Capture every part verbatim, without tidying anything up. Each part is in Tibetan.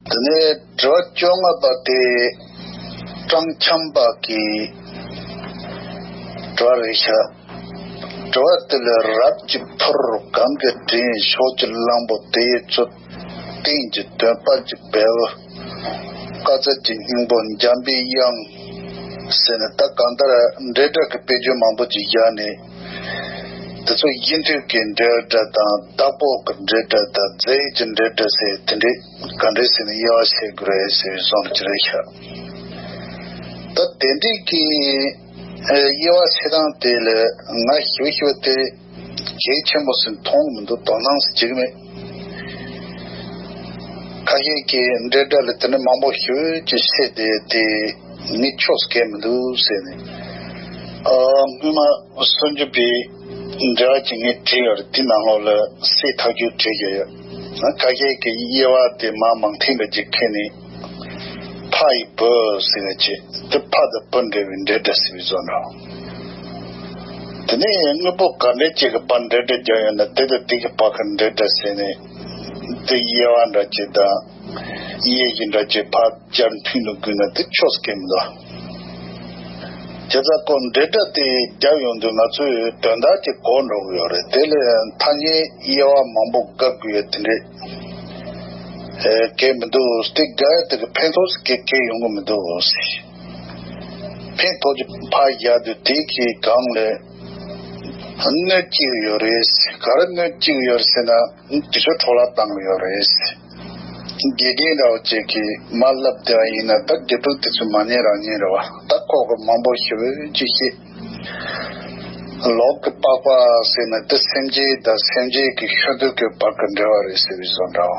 དེ་ནས་དྲི་བ་བཅོ་ལྔ་པ་དེ་སྤྲང་འཁྱམ་པ་གི་དྲི་བ་རེད་ཤག་དྲི་བ་དེ་ལ་རབ་ཀྱི་ཕུར་གམ་གྱི་དྲིན་ཕྱོགས་ཀྱི་གླང་པོ་དེ་ཡི་ཚུལ། སྟེང་གི་དོན་དཔལ་གྱི་བལ་བོ། དཀར་ཚལ་གྱི་སྙིང་པོ་འཇམ་པའི་དབྱངས། ཟེར་ནས་ད་གང་ལྟར་འབྲེལ་སྒྲ་གི་དཔེ་བརྗོད་མང་པོ་ཅིག་བཞག་ནས། དེ་ཚོ་ཡིག་མཐུན་གྱི་འབྲེལ་སྒྲ་དང་བདག་པོ་གི་འབྲེལ་སྒྲ་དང་རྫས་ཡོད་ཀྱི་འབྲེལ་སྒྲ་ཟེར་དེ་འདྲའི་ག་འདྲས་ཟེར་ནས་དབྱེ་བ་ཕྱེ་དགོས་རེད་ཟེར་བའི་བཟོ་འདྲ་ཅིག་རེད་ཤག་ད་དེ་འདྲའི་གི་དབྱེ་བ་ཕྱེ་སྟངས་དེ་ལ་ང་ཞིབ་ཞིབ་དེ་གལ་ཆེན་པོ་ཟེར་མཐོང་གི་མི་འདུག་དོ་སྣང་ཟེར་བྱེད་ཀྱི་མེད། ཁ་ཤས་ཀྱིས་འབྲེལ་སྒྲ་ལ་དེ་འདྲ་མང་པོ་ཞེ་པོ་ཅིག་བཤད་དེ་དེ་ངས་ཆོས་སྐད་མི་འདུག་ཟེར་ནས། ཨ། སྔོན་མ་སུམ་ཅུ་པའི་འགྲེལ་པ་ཅིག་ངས་བྲིས་ཡོད་རེད། དེ་ནང་ལོགས་ལ་གསལ་ཐག་ཆོད་བྲིས་ཡོད་ཡོད། ཁ་ཤས་ཀྱིས་དབྱེ་བ་དེ་མ་མང་ཐེངས་ལ་ཅིག་ཁེལ་ནས། ཕ་ཡི་བུ་ཟེར་བ་ཅིག་དེ་ཕ་དང་བུ་འབྲེལ་བའི་འབྲེལ་སྒྲ་ཟེར་བའི་བཟོ་འདྲ། དེ་ནས་དངོས་པོ་ག་འདྲ་ཅིག་གི་བར་འབྲེལ་སྒྲ་བརྒྱབ་ཡོད་ན་དེ་དང་དེ་གི་བར་གྱི་འབྲེལ་སྒྲ་ཟེར་ནས། དེ་དབྱེ་བ་འདྲ་ཅིག་དང་། དབྱེ་གཞི་འདྲ་ཅིག་ཕར་སྦྱར་མཐུན་དུ་དགོས་ན་དེ་ཆོས་སྐད་མི་འདུག་བྱས་ཙང་ཁོ་འབྲེལ་སྒྲ་དེ་བརྒྱབ་ཡོང་དུས་ང་ཚོས་དོན་དག་ཅིག་གོ་འགྲོ་གི་ཡོད་རེད། དེ་ལས་ཐ་སྙད་དབྱེ་བ་མང་པོ་དགག་དགོས་ཡོད་དེ་འདྲས་སྐད་མི་འདུག་དེ་དགག་ཡ་དེ་གི་ཕན་ཐོགས་སྐད་སྐད་ཡོང་གི་མི་འདུག་ཕན་ཐོགས་ཀྱི་ཕར་བཞག་དུས་དེ་གི་སྒང་ལ་གནོད་ཅིག་ཡོད་རེད། ག་རེ་གནོད་ཅིག་ཡོད་རེད་ཟེར་ན། དེ་ཚོ་འཕྲོ་བརླག་བཏང་གི་ཡོད་རེད། དགེ་རྒན་འདྲ་བོ་ཅིག་གིས་མར་བསླབ་བསྡད་པ་ཡིན་ན་ད་དགེ་ཕྲུག་དེ་ཚོས་མ་ཉན་རང་ཉན་རེད་བ། ད་ཁོ་གི་མང་པོ་ཞེ་པོ་ཅིག་བཤད། ལོག་གི་པགས་པ་ཟེར་ན་དེ་སེམས་ཅན་དང་སེམས་ཅན་གྱི་ཤིན་ཏུ་གི་བར་གྱི་འབྲེལ་བ་རེད་ཟེར་བའི་བཟོ་འདྲ་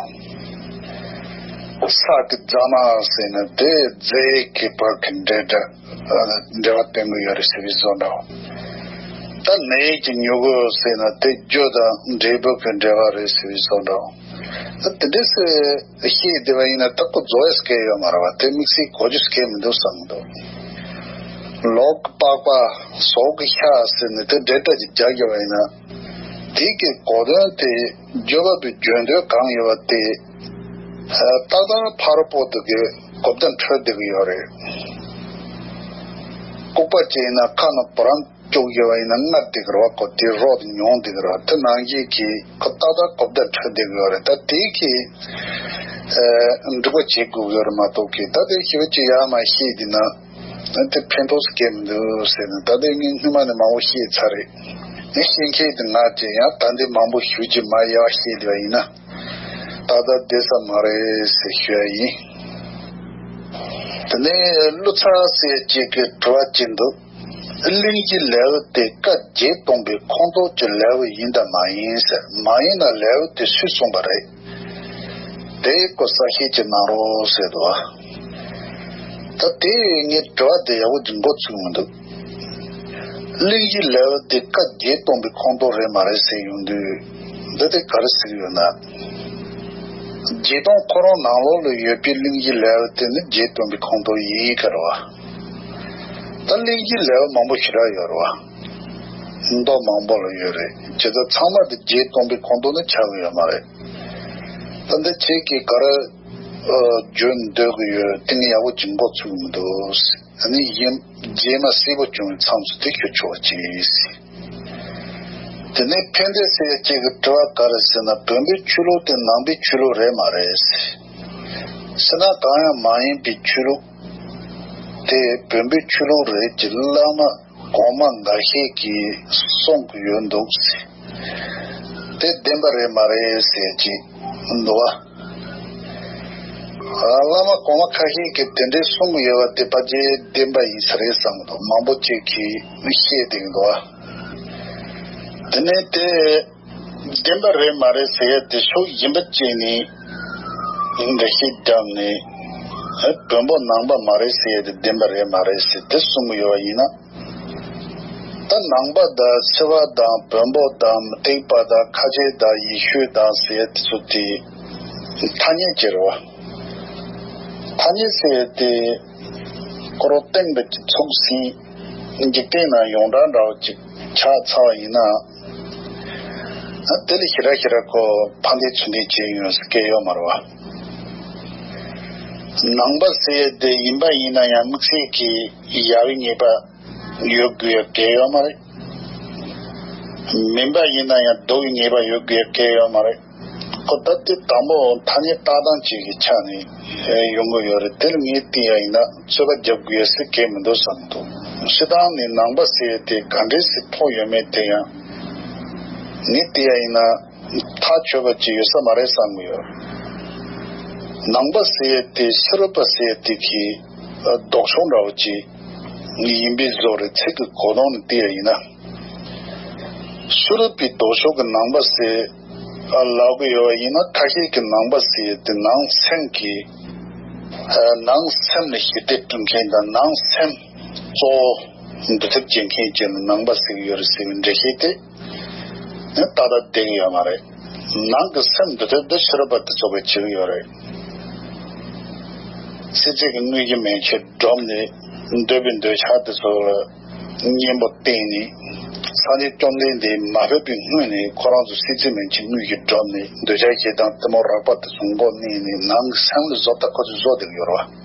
བ། ས་གི་རྫ་མ་ཟེར་ན་དེ་རྫས་ཀྱི་བར་གྱི་འབྲེལ་སྒྲ། འབྲེལ་བ་སྟོན་གྱི་ཡོད་རེད་ཟེར་བའི་བཟོ་འདྲ་བ། ད་ནད་ཀྱི་མྱུ་གུ་ཟེར་ན་དེ་རྒྱུ་དང་འབྲས་བུ་གི་འབྲེལ་བ་རེད་ཟེར་བའི་བཟོ་འདྲ་བ། ད་དེ་འདྲས་སེ་བཤད་བསྡད་པ་ཡིན་ན་ད་ཁོ་རྫོགས་ཡས་སྐད་ཡོད་མ་རེད་བ། དེ་དམིགས་བསལ་གོ་རྒྱུ་སྐད་མི་འདུག་བསམ་གྱི་འདུག་ལོག་གི་པགས་པ། ཟོག་གི་ཤ་ཟེར་ནས་དེ་འབྲེལ་སྒྲ་ཅིག་རྒྱག་དགོས་པ་ཡིན་ན། དེ་གི་གོ་དོན་དེ་བརྗོད་པ་པོའི་བརྗོད་འདོད་གང་ཡོད་པ་དེ། ཏག་ཏག་ཕ་རོལ་པོ་དེ་གི་གོ་བརྡ་འཕྲོད་བསྡད་ཀྱི་ཡོད་རེད། ལྐུགས་པ་ཅིག་ཡིན་ན་ཁ་ནང་བུ་རམ་བཅུག་ཡོད་པ་ཡིན་ན་སྔར་བསྡད་ཀྱི་རེད་བ། ཁོ་དེ་རོ་དེ་མྱོང་བསྡད་ཀྱི་རེད་བ། དེ་ནང་བཞིན་གྱི་ཁོ་ཏག་ཏག་གོ་བརྡ་འཕྲོད་བསྡད་ཀྱི་ཡོད་རེད། ད་དེ་གི་ཨ་འགྲིག་པ་བྱེད་དགོས་ཀྱི་ཡོད་རེད་མ་གཏོགས་གི། ད་དེ་ཞེ་པོ་ཅིག་ཡར་མར་བཤད་བསྡད་ན་དེ་ཕན་ཐོགས་སྐད་མི་འདུག་ཟེར་ནས། ད་དེ་ངས་སྔོན་མ་ནས་མང་པོ་བཤད་ཚར་རེད། ངས་བཤད་མཁན་དེ་ང་བྱས། ཡང་ད་འདི་མང་པོ་ཞུ་རྒྱུ་མ་ཡལ་བ་བཤད་བསྡད་པ་ཡིན་ན། ཏག་ཏག་བསྡད་ས་མ་རེད་ཟེར་ཞུ་ཡ་ཡིན། དེ་ནས་ཀླུ་ཚ་ཟེར་ཅིག་གིས་དྲི་བ་བྱས་འདུག་གླིང་བཞི་ལེའུ་དེ་བཀའ་བརྒྱད་སྟོང་པའི་ཁོངས་གཏོགས་ཀྱི་ལེའུ་ཡིན་དམ་མ་ཡིན་ཟེར། མ་ཡིན་ན་ལེའུ་དེ་སུས་གསུངས་པ་རེད། དེ་སྐོར་གསལ་བཤད་ཅིག་གནང་རོགས་ཟེར་འདུག་ད་དེ་ངས་དྲི་བ་དེ་ཡག་པོ་ཅིག་མགོ་ཚོས་མི་འདུག་གླིང་བཞི་ལེའུ་དེ་བཀའ་བརྒྱད་སྟོང་པའི་ཁོངས་གཏོགས་རེད་མ་རེད་ཟེར་ཡོང་དུས། འདི་དེ་ག་རེ་ཟེར་གྱི་ཡོད་ན། བརྒྱད་སྟོང་ཁོ་རང་ནང་ལོགས་ལ་ཡོད་པའི་གླིང་བཞི་ལེའུ་དེ་ནི་བརྒྱད་སྟོང་པའི་ཁོངས་གཏོགས་ཡིན་གྱི་རེད་བ། ད་གླིང་བཞི་ལེའུ་མང་པོ་ཞེ་དྲག་ཡོད་རེད་བ། མདོ་མང་པོ་ལ་ཡོད་རེད། བྱས་ཙང་ཚང་མ་དེ་བརྒྱད་སྟོང་པའི་ཁོངས་གཏོགས་ནི་ཆགས་ཀྱི་ཡོད་མ་རེད། ད་འདི་ཁྱེད་ཀྱིས་ག་རེ་ཨ་བརྗོད་འདོད་ཀྱི་ཡོད། དེ་ངས་ཡག་པོ་ཅིག་མགོ་ཚོས་མི་འདུག་ཨ་ནི་ཡིན། རྗེས་མ་གསལ་པོ་བྱུང་བའི་མཚམས་སུ་དེ་ཞུ་ཆོག་པ་ཅིག་དེ་ནས་ཕན་བདེ་ཟེར་ཅིག་གི་དྲི་བ་ག་རེ་ཟེར་ན། བོན་པོའི་ཆོས་ལུགས་དེ་ནང་པའི་ཆོས་ལུགས་རེད་མ་རེད། ཕྱི་ནང་གང་ཡང་མ་ཡིན་པའི་ཆོས་ལུགས་དེ་བོན་པོའི་ཆོས་ལུགས་རེད་ཅེས་བླ་མ་གོང་མ་འགའ་ཤས་ཀྱིས་གསུང་གི་ཡོད་འདུག་དེ་བདེན་པ་རེད་མ་རེད་ཟེར་ཅིག་འདུག་བ། བླ་མ་གོང་མ་ཁ་ཤས་ཀྱིས་དེ་འདྲའི་གསུང་གི་ཡོད་པ་དེ་ཕལ་ཆེར་བདེན་པ་ཡིན་ས་རེད་བསམ་གྱི་འདུག་མང་པོ་ཅིག་གིས་བཤད་བསྡད་ཀྱི་འདུག་བ། དེ་ནས་དེ་བདེན་པ་རེད་མ་རེད་ཟེར་ཡ་དེ་ཕྱོགས་གཞན་པ་ཅིག་ནས་འགྲེལ་བཤད་བརྒྱབ་ནས། བོན་པོ་ནང་པ་མ་རེད་ཟེར་ཡ་དེ་བདེན་པ་རེད་མ་རེད་ཟེར་དེ་གསུང་གི་ཡོད་པ་ཡིན་ན། ད་ནང་པ་དང་ཕྱི་པ་དང་བོན་པོ་དང་མུ་སྟེགས་པ་དང་ཁ་ཆེ་དང་ཡེ་ཤུ་དང་ཟེར་ཡ་དེ་ཚོ་དེ་ཐ་སྙད་ཅིག་རེད་བ། ཐ་སྙད་ཟེར་ཡ་དེ་ཁོ་རང་སྟེང་དུ་ཚུགས་ཟིན། འཇིག་རྟེན་ནང་ཡོངས་གྲགས་འདྲ་བོ་ཅིག་ཆགས་ཚར་བ་ཡིན་ན། ཨ་དེ་ལས་ཞེ་དྲག་ཞེ་དྲག་ཁོ་ཕན་བདེ་ཚུལ་འདེབས་བྱེད་ཡོང་སྐད་ཡོད་མ་རེད་བ། ནང་པ་ཟེར་ཡས་དེ་ཡིན་པ་ཡིན་ན་ཡང་དམིགས་བསལ་གྱི་ཡ་བའི་ཉེས་པ་ཡོད་དགོས་ཡ་གལ་ཡོད་མ་རེད། མིན་པ་ཡིན་ན་ཡང་མདོ་ཡི་ཉེས་པ་ཡོད་དགོས་ཡ་གལ་ཡོད་མ་རེད། ཁོ་ད་དེ་དང་པོ་ཐ་སྙད་བཏགས་སྟངས་གཅིག་གི་ཆ་ནས་ཡོང་གི་ཡོད་རེད། དེ་ལ་ངས་བལྟས་ཡ་ཡིན་ན་རྩོད་པ་རྒྱབ་དགོས་ཡ་ཟེར་གལ་མི་འདུག་བསམ་གྱི་འདུག་སྤྱིར་བཏང་ནས་ནང་པ་ཟེར་ཡ་དེ་ག་འདྲས་སེ་ཕོག་ཡོད་མེད་དེ་ཡང་ངས་བལྟས་ཡ་ཡིན་ན། ཐག་ཆོད་པ་ཅིག་ཡོད་ས་མ་རེད་བསམ་གྱི་ཡོད། ནང་པ་ཟེར་ཡས་དེ་ཕྱི་རོལ་པ་ཟེར་ཡས་དེ་གི་ལྡོག་ཕྱོགས་འདྲ་བོ་ཅིག་ཡིན་པའི་བཟོ་རེད། ཚིག་གི་གོ་དོན་ནས་བལྟས་ཡ་ཡིན་ན། ཕྱི་རོལ་པའི་ལྡོག་ཕྱོགས་ཀྱི་ནང་པ་ཟེར་ལབ་གི་ཡོད་པ་ཡིན་ན། ཁ་ཤས་ཀྱི་ནང་པ་ཟེར་ཡས་དེ་ནང་སེམས་ཀྱི་ནང་སེམས་ལ་ཞི་བདེ་སྐྲུན་མཁན་དང་ནང་སེམས་གཙོ་བོ་འདུལ་ཐབས་བྱེད་མཁན་ཅིག་ལ་ནང་པ་ཟེར་གྱི་ཡོད་རེད་ཟེར་བའི་འགྲེལ་བཤད་དེ། ནི་ཏག་ཏག་བསྡད་ཀྱི་ཡོད་མ་རེད། ནང་གི་སེམས་འདུལ་ཐབས་འདི་ཕྱི་རོལ་པ་དེ་ཚོ་གིས་བྱེད་ཀྱི་ཡོད་རེད། སྲིད་རྩེ་གི་དངོས་གཞི་མན་ཆད་སྒྲུབ་ནས་འདོད་པའི་འདོད་ཆགས་དེ་ཚོ་ལ་གཉེན་པོ་བསྟེན་ནས། སངས་རྒྱས་བཅོམ་ལྡན་འདས་མ་ཕེབས་པའི་སྔོན་ནས་ཁོ་རང་ཚོ་སྲིད་རྩེ་མན་ཆད་དངོས་གཞི་སྒྲུབ་ནས་འདོད་ཆགས་ཞེ་སྡང་གཏི་མུག་རགས་པ་དེ་ཚོ་མགོ་མནན་ནས་ནང་གི་སེམས་ལ་བཟོ་ལྟ་ཁོ་ཚོས་བཟོ་བསྡད་ཀྱི་ཡོད་རེད་བ།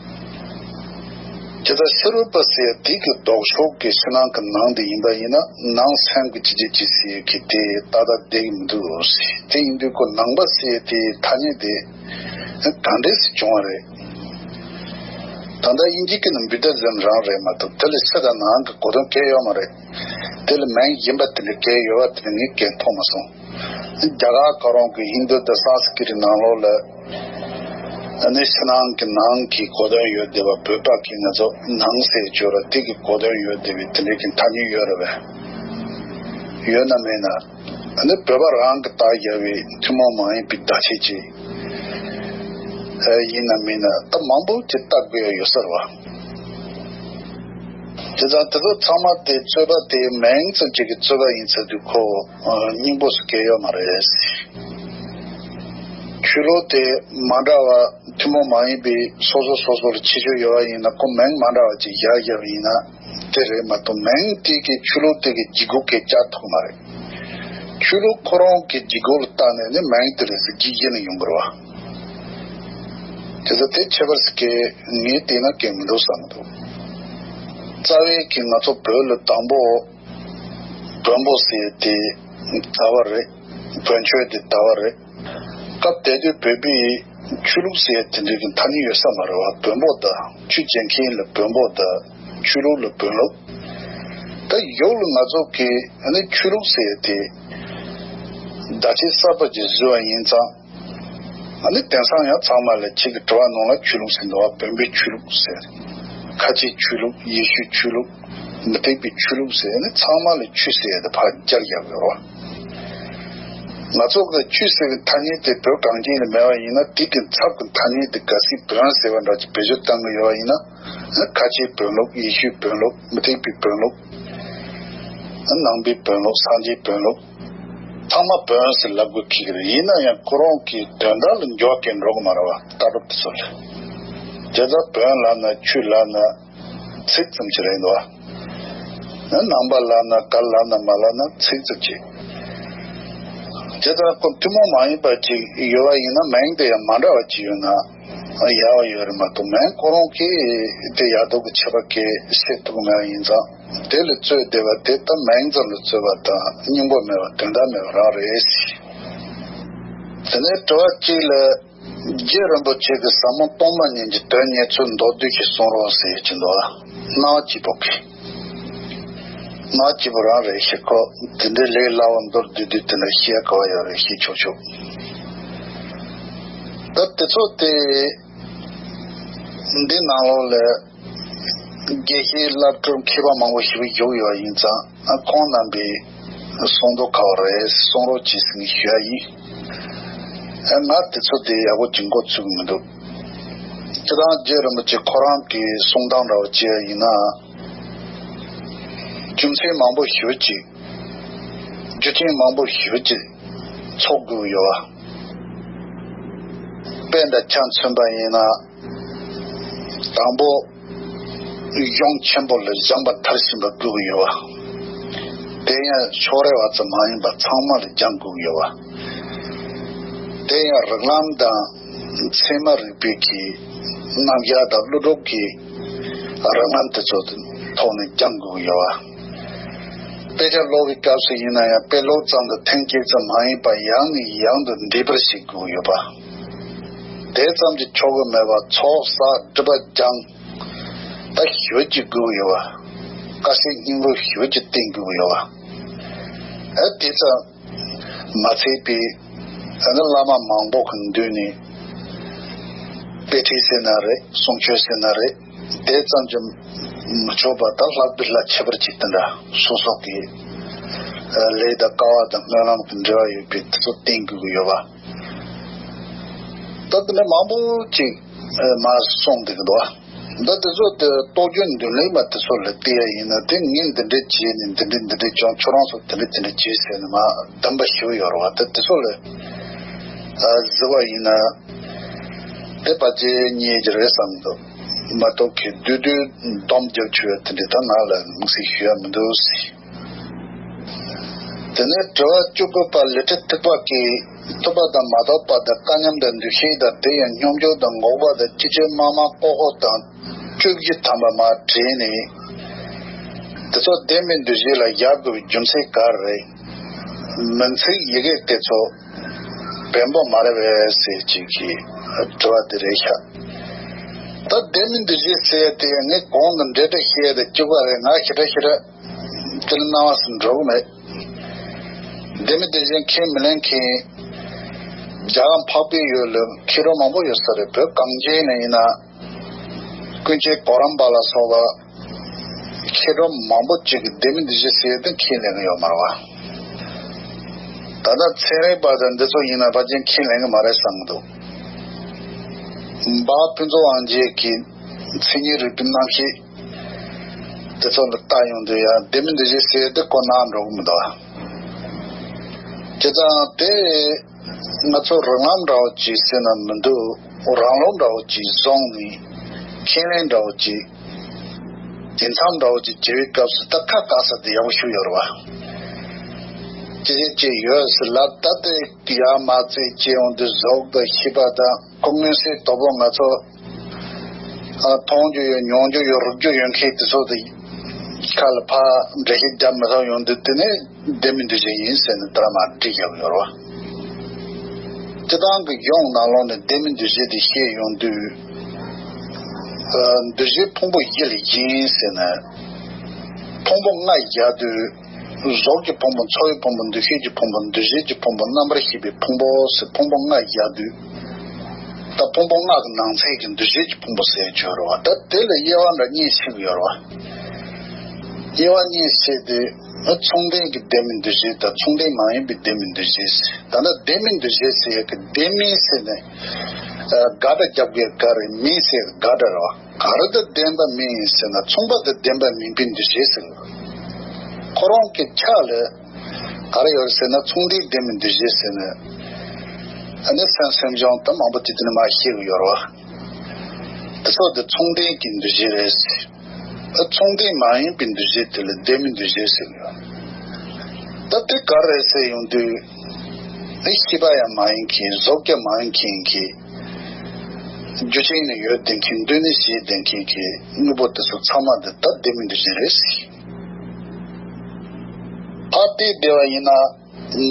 དེ་ལྟར་ཕྱི་རོལ་པ་ཟེར་ཡ་དེ་གི་ལྡོག་ཕྱོགས་ཀྱི་ཕྱི་ནང་གི་ནང་དེ་ཡིན་པ་ཡིན་ན། ནང་སེམས་ཀྱི་ཅི་བྱེད་ཅི་ཟེར་ཡ་གི་དེ་ཏག་ཏག་བསྡད་ཀྱི་མི་འདུག་ཟེར། དེ་ཡིན་དུས་ཁོ་ནང་པ་ཟེར་ཡ་དེ་ཐ་སྙད་དེ་ག་འདྲས་སེ་བྱུང་བ་རེད། ད་ལྟ་དབྱིན་ཇི་སྐད་ནང་བུ་དྷ་ཛིམ་རང་རེད་མ་གཏོགས་དེ་ལ་ཕྱི་དང་ནང་གི་གོ་དོན་གང་ཡང་ཡོད་མ་རེད། དེ་ལ་མིང་གཞན་པ་དེ་འདྲ་གང་ཡང་ཡོད་པ་དེ་ངས་གང་ཡང་མཐོང་མ་སོང་། རྒྱ་གར་ག་རང་གི་ཧིན་རྡུ་དང་སཾ་སྐྲྀ་ཏའི་ནང་ལོགས་ལ། ཨ་ནི་ཕྱི་ནང་གི་ནང་གི་གོ་དོན་ཡོད་བསྡད་པ། བོད་པ་གིས་ང་ཚོ་ནང་ཟེར་བརྗོད་ར་དེ་གི་གོ་དོན་ཡོད་བསྡད་པའི་དེ་འདྲའི་གི་ཐ་སྙད་ཡོད་རེད་པས། ཡོད་ན་མེད་ན། ཨ་ནི་བོད་པ་རང་གིས་བཏགས་བཞག་པའི་ཐུན་མོང་མ་ཡིན་པའི་བརྡ་ཆད་ཅིག་ཡིན་ན་མིན་ན་ད་མང་པོ་ཅིག་བཏགས་དགོས་ཡ་ཡོད་ས་རེད་བ། དེ་ཙང་དེ་ཚོ་ཚང་མ་དེ་རྩོད་པ་དེ་མིང་ཙམ་ཅིག་གི་རྩོད་པ་ཡིན་ཚར་དུས་ཁོ་སྙིང་པོ་སུ་གང་ཡང་ཡོད་མ་རེད། ཆོས་ལུགས་དེ་མ་འདྲ་བ་ཐུན་མོང་མ་ཡིན་པའི་སོ་སོ་སོ་སོ་ལ་ཁྱད་ཆོས་ཡོད་པ་ཡིན་ན། ཁོ་མིང་མ་འདྲ་བ་ཅིག་བཞག་བཞག་པ་ཡིན་ན་དེ་རེད་མ་གཏོགས། མིང་དེ་གིས་ཆོས་ལུགས་དེ་གི་ལྗིད་ཁོག་གང་ཡང་བཅག་ཐུབ་ཀྱི་མ་རེད། ཆོས་ལུགས་ཁོ་རང་གི་ལྗིད་ཁོག་ལ་བལྟས་ནས་ནི་མིང་དེ་རེད་ཟེར་རྒྱུ་གཞི་ནས་ཡོང་གི་རེད་བ། དེ་ཚོ་དེ་ཁྱད་པར་ཟེར་གི་ངས་བལྟས་ན་གང་ཡང་མི་འདུག་བསམ་གྱི་འདུག་རྩ་བའི་གི་ང་ཚོ་བོད་ལ་དང་པོ་བོན་པོ་ཟེར་དེ་ད་བར་རེད། བོན་ཆོས་དེ་ད་བར་རེད། སྐབས་དེ་དུས་བོད་པའི་ཆོས་ལུགས་ཟེར་དེ་འདྲའི་གི་ཐ་སྙད་ཡོད་ས་མ་རེད་བ། བོན་པོ་དང་ཆོས་བྱེད་མཁན་ལ་བོན་པོ་དང་ཆོས་ལུགས་ལ་བོན་ལུགས། ད་གཞུག་ལ་ང་ཚོ་གི་ཨ་ནི་ཆོས་ལུགས་ཟེར་དེ་བརྡ་ཆད་གསར་པ་ཅིག་བཟོས་པ་ཡིན་ཙང་། ཨ་ནི་དེང་སང་ཡང་ཚང་མ་ལ་ཁྱེད་ཀྱི་དྲི་བ་ནང་ལ་ཆོས་ལུགས་ཟེར་འདུག་བ། བོན་པོའི་ཆོས་ལུགས་ཟེར། ཁ་ཆེའི་ཆོས་ལུགས། ཡེ་ཤུའི་ཆོས་ལུགས། མུ་སྟེགས་པའི་ཆོས་ལུགས་ཟེར་ནས་ཚང་མ་ལ་ཆོས་ཟེར་ཡ་དེ་ཕར་སྦྱར་བཞག་ཡོད་རེད་བ། ང་ཚོ་གི་ཆོས་ཟེར་བའི་ཐ་སྙད་དེ་བོད་གངས་ཅན་ལ་མེད་པ་ཡིན་ན། དེ་གི་ཚབ་ཀྱི་ཐ་སྙད་དེ་གལ་སྲིད་བོན་ཟེར་བ་འདྲ་ཅིག་བེད་སྤྱོད་གཏོང་གི་ཡོད་པ་ཡིན་ན། ཁ་ཆེའི་བོན་ལུགས། ཡེ་ཤུའི་བོན་ལུགས། མུ་སྟེགས་པའི་བོན་ལུགས། ནང་པའི་བོན་ལུགས། སངས་རྒྱས་བོན་ལུགས། ཚང་མ་བོན་ཟེར་ལབ་དགོས་ཀྱི་རེད། ཡིན་ན་ཡང་ཁོ་རང་གི་དོན་དག་ལ་འགྱུར་བ་གང་ཡང་འགྲོ་གི་མ་རེད་བ། ལྟ་གྲུབ་དེ་ཚོ་ལ། དེ་ལྟར་བོན་ལབ་ན་ཆོས་ལབ་ན་ཚིག་ཙམ་ཅིག་རེད་འདུག་བ། ནང་པ་ལབ་ན་ག་ལབ་ན་མ་ལབ་ན་ཚིག་ཙམ་ཅིག་དེ་ལྟར་ཁོ་ཐུན་མོང་མ་ཡིན་པ་ཅིག་ཡོད་པ་ཡིན་ན། མིང་དེ་ཡང་མ་འདྲ་བ་ཅིག་ཡོད་ན་ཡག་པ་ཡོད་རེད་མ་གཏོགས། མིང་ཁོ་རང་གིས་དེ་ཡག་སྡུག་གི་ཁྱད་པར་གང་ཡང་བཤད་ཐུབ་ཀྱི་མེད་པ་ཡིན་ཙང་། དེ་ལ་རྩོད་བསྡད་པ་དེ་ད་མིང་ཙམ་ལ་རྩོད་པ་དང་སྙིང་པོ་མེད་པ་དོན་དག་མེད་པ་རང་རེད། དེ་ནས་དྲི་བ་གཅིག་ལ། རྗེ་རིན་པོ་ཆེ་གི་ཟབ་མོ་སྟོང་པ་ཉིད་ཀྱི་དོན་རྙེད་ཚུལ་མདོར་བསྡུས་ཤིག་གསུང་རོགས་ཟེར་གྱི་འདུག་སྣང་བ་སྐྱིད་པོ་གིས། སྣང་བ་སྐྱིད་པོ་རང་རེད་ཤག་ཁོ་དེ་འདྲའི་ལས་སླ་བོ་མདོར་བསྡུས་བསྡུས་དེ་འདྲ་བཤད་དགོས་པ་ཡོད་རེད། བཤད་ཆོག་ཆོག་ད་དེ་ཚོ་དེ་འདི་ནང་ལོགས་ལ། དགེ་བཤེས་བླ་སྤྲུལ་མཁས་པ་མང་པོ་ཞེ་པོ་བཞུགས་ཡོད་ཡིན་ཙང་། ཁོང་རྣམ་པས་གསུང་དོ་ག་བ་རེད། གསུང་རོགས་གྱིས་ཟེར་ནས་ཞུ་ཡ་ཡིན། ང་དེ་ཚོ་དེ་ཡག་པོ་ཅིག་མགོ་ཚོས་ཀྱི་མི་འདུག་སྤྱིར་བཏང་རྗེ་རིན་པོ་ཆེ་ཁོ་རང་གི་གསུང་སྟངས་འདྲ་བོ་བྱས་ཡ་ཡིན་ན། རྒྱུ་མཚན་མང་པོ་ཞེ་པོ་ཅིག་རྒྱུ་རྐྱེན་མང་པོ་ཞེ་པོ་ཅིག་ཚོགས་དགོས་ཀྱི་ཡོད་པ། དཔེ་འདྲ་ཆ་མཚོན་པ་ཡིན་ན། དང་པོ། གཞུང་ཆེན་པོ་ལ་སྦྱངས་པ་མཐར་ཕྱིན་པ་དགོས་ཀྱི་ཡོད་པ། དེ་ཡང་ཕྱོགས་རེ་བ་ཙམ་མ་ཡིན་པ་ཚང་མ་ལ་སྦྱང་དགོས་ཀྱི་ཡོད་པ། དེ་ཡང་རིགས་ལམ་དང་ཚད་མ་རིག་པའི་གི་ རྣམ་གཞག་དང་ཀླུ་སྒྲུབ་ཀྱི་རང་རྣམ་དེ་ཚོ་ཐོག་ནས་སྦྱང་དགོས་ཀྱི་ཡོད་པ། དཔེ་ཆ་ཀློག་པའི་སྐབས་སུ་ཡིན་ན་ཡང་དཔེ་ཀློག་ཙམ་དང་ཐེངས་གཅིག་ཙམ་མ་ཡིན་པར་ཡང་ནས་ཡང་དུ་འདྲིས་པར་བྱེད་དགོས་ཀྱི་ཡོད་པ། དེ་ཙམ་གྱིས་ཆོག་གི་མེད་པར་ཚོགས་བསགས་སྒྲིབ་པ་སྦྱང་། ད་ཞོལ་གྱི་དགོས་ཡོད་པ། དཀའ་སྤྱད་སྙིང་རུས་ཞོལ་གྱི་བསྟེན་དགོས་ཡོད་པ། ཨ་དེ་ཙམ་མ་ཚད་པའི་ཨ་ནི་བླ་མ་མང་པོ་གི་མདུན་ནས་དཔེ་ཁྲིད་ཟེར་ན་རེད། གསུང་ཆོས་ཟེར་ན་རེད། དེ་ཙམ་གྱིས་མི་ཆོག་པ་དང་ལྷག་པའི་ལྷག་ཁྱད་པར་གྱིས་དེ་འདྲ་སོ་སོ་གི་ལས་དང་དཀའ་བ་དང་སྨོན་ལམ་གྱི་འབྲེལ་བ་ཡོད་པའི་དེ་ཚོ་བསྟེན་དགོས་ཀྱི་ཡོད་པ། ད་དེ་འདྲ་མང་པོ་ཅིག་མར་གསུངས་བསྡད་ཀྱི་འདུག་ད་དེ་ཚོ་དེ་རྟོགས་བརྗོད་མདུན་ལེགས་མ་དེ་ཚོ་ལ་བལྟས་ཡ་ཡིན་ན། དེ་ངས་འདི་འདྲས་བྱས་ནས་འདི་འདྲས་འདི་འདྲས་བྱུང་། ཁྱོད་རང་ཚོ་འདི་འདྲས་འདི་འདྲས་བྱས་ཟེར་ནས་མར་གདམས་པ་ཞུ་ཡོད་རེད་བ། ད་དེ་ཚོ་ལ་ཨ་གཟིགས་པ་ཡིན་ན། དེ་ཕལ་ཆེར་རྙེད་ཀྱི་རེད་བསམ་འདུག་མ་གཏོགས་གི་བསྡུས་བསྡུས་སྡོམ་རྒྱབ་ཆོག་ཡ་དེ་འདྲས་ད་ང་ལ་དམིགས་བསལ་ཞུ་ཡ་མི་འདུག་ཟེར། དེ་ནས་དྲི་བ་བཅུ་དགུ་པ། ལི་ཁྲི་ཐེག་པ་གིས་ཐུབ་པ་དང་མ་ཐུབ་པ་དང་སྐལ་མཉམ་དང་འདུ་ཤེས་དང་། དེ་ཡང་སྙོམས་འཇུག་དང་འགོག་པ་དང་། སྤྱི་ཆོས་དམར་དམར་ཀོ་ཀོ་དང་བཅུ་བཞི་ཐམ་པ་མར་བྲིས་ནས། དེ་ཚོ་ལྡན་མིན་འདུ་བྱེད་ལ་བཞག་དགོས་པའི་རྒྱུ་མཚན་ག་རེ་རེད། མིང་ཚིག་ཡི་གེ་དེ་ཚོ་བེམ་པོ་མ་རེད་པས་ཟེར་ཅིག་གི་དྲི་བ་དེ་རེད་ཤག་ད་ལྡན་མིན་འདུ་བྱེད་ཟེར་དེ་ངས་གོང་དུ་འགྲེལ་བཤད་བཤད་དེ་བཅུག་པ་རེད། ང་ཞེ་དྲག་ཞེ་དྲག་དེ་ལ་སྣང་བ་ཟིན་འགྲོ་གི་མེད། ལྡན་མིན་འདུ་བྱེད་ཁས་མི་ལེན་མཁན་རྒྱ་གར་འཕགས་པའི་ཡུལ་ལ་མཁས་གྲུབ་མང་པོ་ཡོད་ས་རེད། བོད་གངས་ཅན་ལ་ཡིན་ན་ཀུན་མཁྱེན་གོ་རམས་པ་ལ་སོགས་པ་མཁས་གྲུབ་མང་པོ་ཅིག་གིས་ལྡན་མིན་འདུ་བྱེད་ཟེར་དེ་ཁས་ལེན་གི་ཡོད་མ་རེད་བ། ད་ལྟ་ཚན་རིག་པ་དང་འདི་ཚོ་ཡིན་ན་ཕལ་ཆེར་ཁས་ལེན་གི་མ་རེད་བསམ་གི་འདུག་འབའ་ཕུན་ཚོགས་དབང་རྒྱལ་གྱི་མཚན་ཉིད་རིག་པའི་རྣམ་བཤད་དེ་ཚོ་ལ་ལྟ་ཡོང་དུས་ཡང་ལྡན་མིན་འདུ་བྱེད་ཟེར་དེ་ཁོ་ན་འགྲོ་གི་མི་འདུག་བ། བྱས་ཙང་དེ་ང་ཚོ་རང་ལམ་འདྲ་བོ་ཅིག་ཟེར་ན་མི་འདུག་རང་ལུགས་འདྲ་བོ་ཅིག་བཟུང་ནས་ཁས་ལེན་འདྲ་བོ་ཅིག་དེ་མཚམས་འདྲ་བོ་ཅིག་བྱེད་པའི་སྐབས་སུ་ད་ཁ་བཏགས་ས་དེ་ཡག་པོ་ཞིག་ཡོད་རེད་བ། ཅི་ཞིག་ཅིག་ཡོད་ཟེར་ལབ། ད་དེ་ཡར་མར་རྩེད་བྱེད་ཡོང་དུས་གཟུགས་དང་ཤེས་པ་དང་ཁོ་མངོན་གསལ་དོད་པོ་ང་ཚོ་ཨ་མཐོང་རྒྱུ་ཡོད། མྱོང་རྒྱུ་ཡོད། རིག་རྒྱུ་ཡོད་མཁན་དེ་ཚོ་དེ་ཁ་ལ་ཕར་འགྲེལ་བཤད་རྒྱབ་མི་ཐུབ་ཡོང་དུས། དེ་ནས་ལྡན་མིན་འདུ་བྱེད་ཡིན་ཟེར་ནས་ད་མར་བྲིས་བཞག་ཡོད་རེད་བ། སྤྱིར་བཏང་གི་གཞུང་ནང་ལོགས་ནས་ལྡན་མིན་འདུ་བྱེད་དེ་བཤད་ཡོང་དུས། ཨ་འདུ་བྱེད་ཕུང་པོ་བཞི་ལས་བཞིན་ཟེར་ནས། ཕུང་པོ་ལྔ་བཞག་དུས། གཟུགས་ཀྱི་ཕུང་པོ། ཚོར་བའི་ཕུང་པོ། འདུ་ཤེས་ཀྱི་ཕུང་པོ། འདུ་བྱེད་ཀྱི་ཕུང་པོ། རྣམ་པར་ཤེས་པའི་ཕུང་པོ་ཟེར་ཕུང་པོ་ལྔ་བཞག་དུས། ད་ཕུང་པོ་ལྔ་གི་ནང་ཚན་གྱི་འདུ་བྱེད་ཀྱི་ཕུང་པོ་ཟེར་ཡ་ཡོད་རེད་བ། ད་དེ་ལ་དབྱེ་བ་འདྲ་གཉིས་ཕྱེ་གི་ཡོད་རེད་བ། དབྱེ་བ་གཉིས་ཕྱེ་སྟེ། མཚུངས་ལྡན་གྱི་ལྡན་མིན་འདུ་བྱེད་དང་མཚུངས་ལྡན་མ་ཡིན་པའི་ལྡན་མིན་འདུ་བྱེད་ཟེར། ད་ལྟ་ལྡན་མིན་འདུ་བྱེད་ཟེར་ཡ་གི་ལྡན་མིན་ཟེར་ནས་ཨ་དགག་སྒྲ་རྒྱབ་དགོས་ག་རེ། མིན་ཟེར་དགག་སྒྲ་རེད་བ། ག་རེ་དང་ལྡན་པ་མིན་ཟེར་ན་མཚུངས་པ་དང་ལྡན་པ་མིན་པའི་འདུ་བྱེད་ཟེར། ཁོ་རང་གི་ཆ་ལ་ག་རེ་ཡོད་ཟེར་ན་མཚུངས་ལྡན་ལྡན་མིན་འདུ་བྱེད་ཟེར་ནས། ཨ་ནི་སེམས་སེམས་བྱུང་དེ་མང་པོ་ཅིག་དེ་ནས་མར་བཤད་གི་ཡོད་རེད་བ། དེ་ཚོ་དེ་མཚུངས་ལྡན་གྱི་འདུ་བྱེད་རེད་ཟེར། ཨ་མཚུངས་ལྡན་མ་ཡིན་པའི་འདུ་བྱེད་དེ་ལ་ལྡན་མིན་འདུ་བྱེད་ཟེར་གི་ཡོད། ད་དེ་ག་རེ་ཟེར་ཡོང་དུས། ཨ་ཤེས་པ་ཡང་མ་ཡིན་མཁན། གཟུགས་ཀྱང་མ་ཡིན་མཁན་གྱི། རྒྱུ་ཅན་ནི་ཡོད་བསྡད་མཁན། འདུས་ནི་བྱས་བསྡད་མཁན་གྱི་དངོས་པོ་དེ་ཚོ་ཚང་མ་འདི་ད་ལྡན་མིན་འདུ་བྱེད་རེད་ཟེར། ཕར་བལྟས་བསྡད་པ་ཡིན་ན་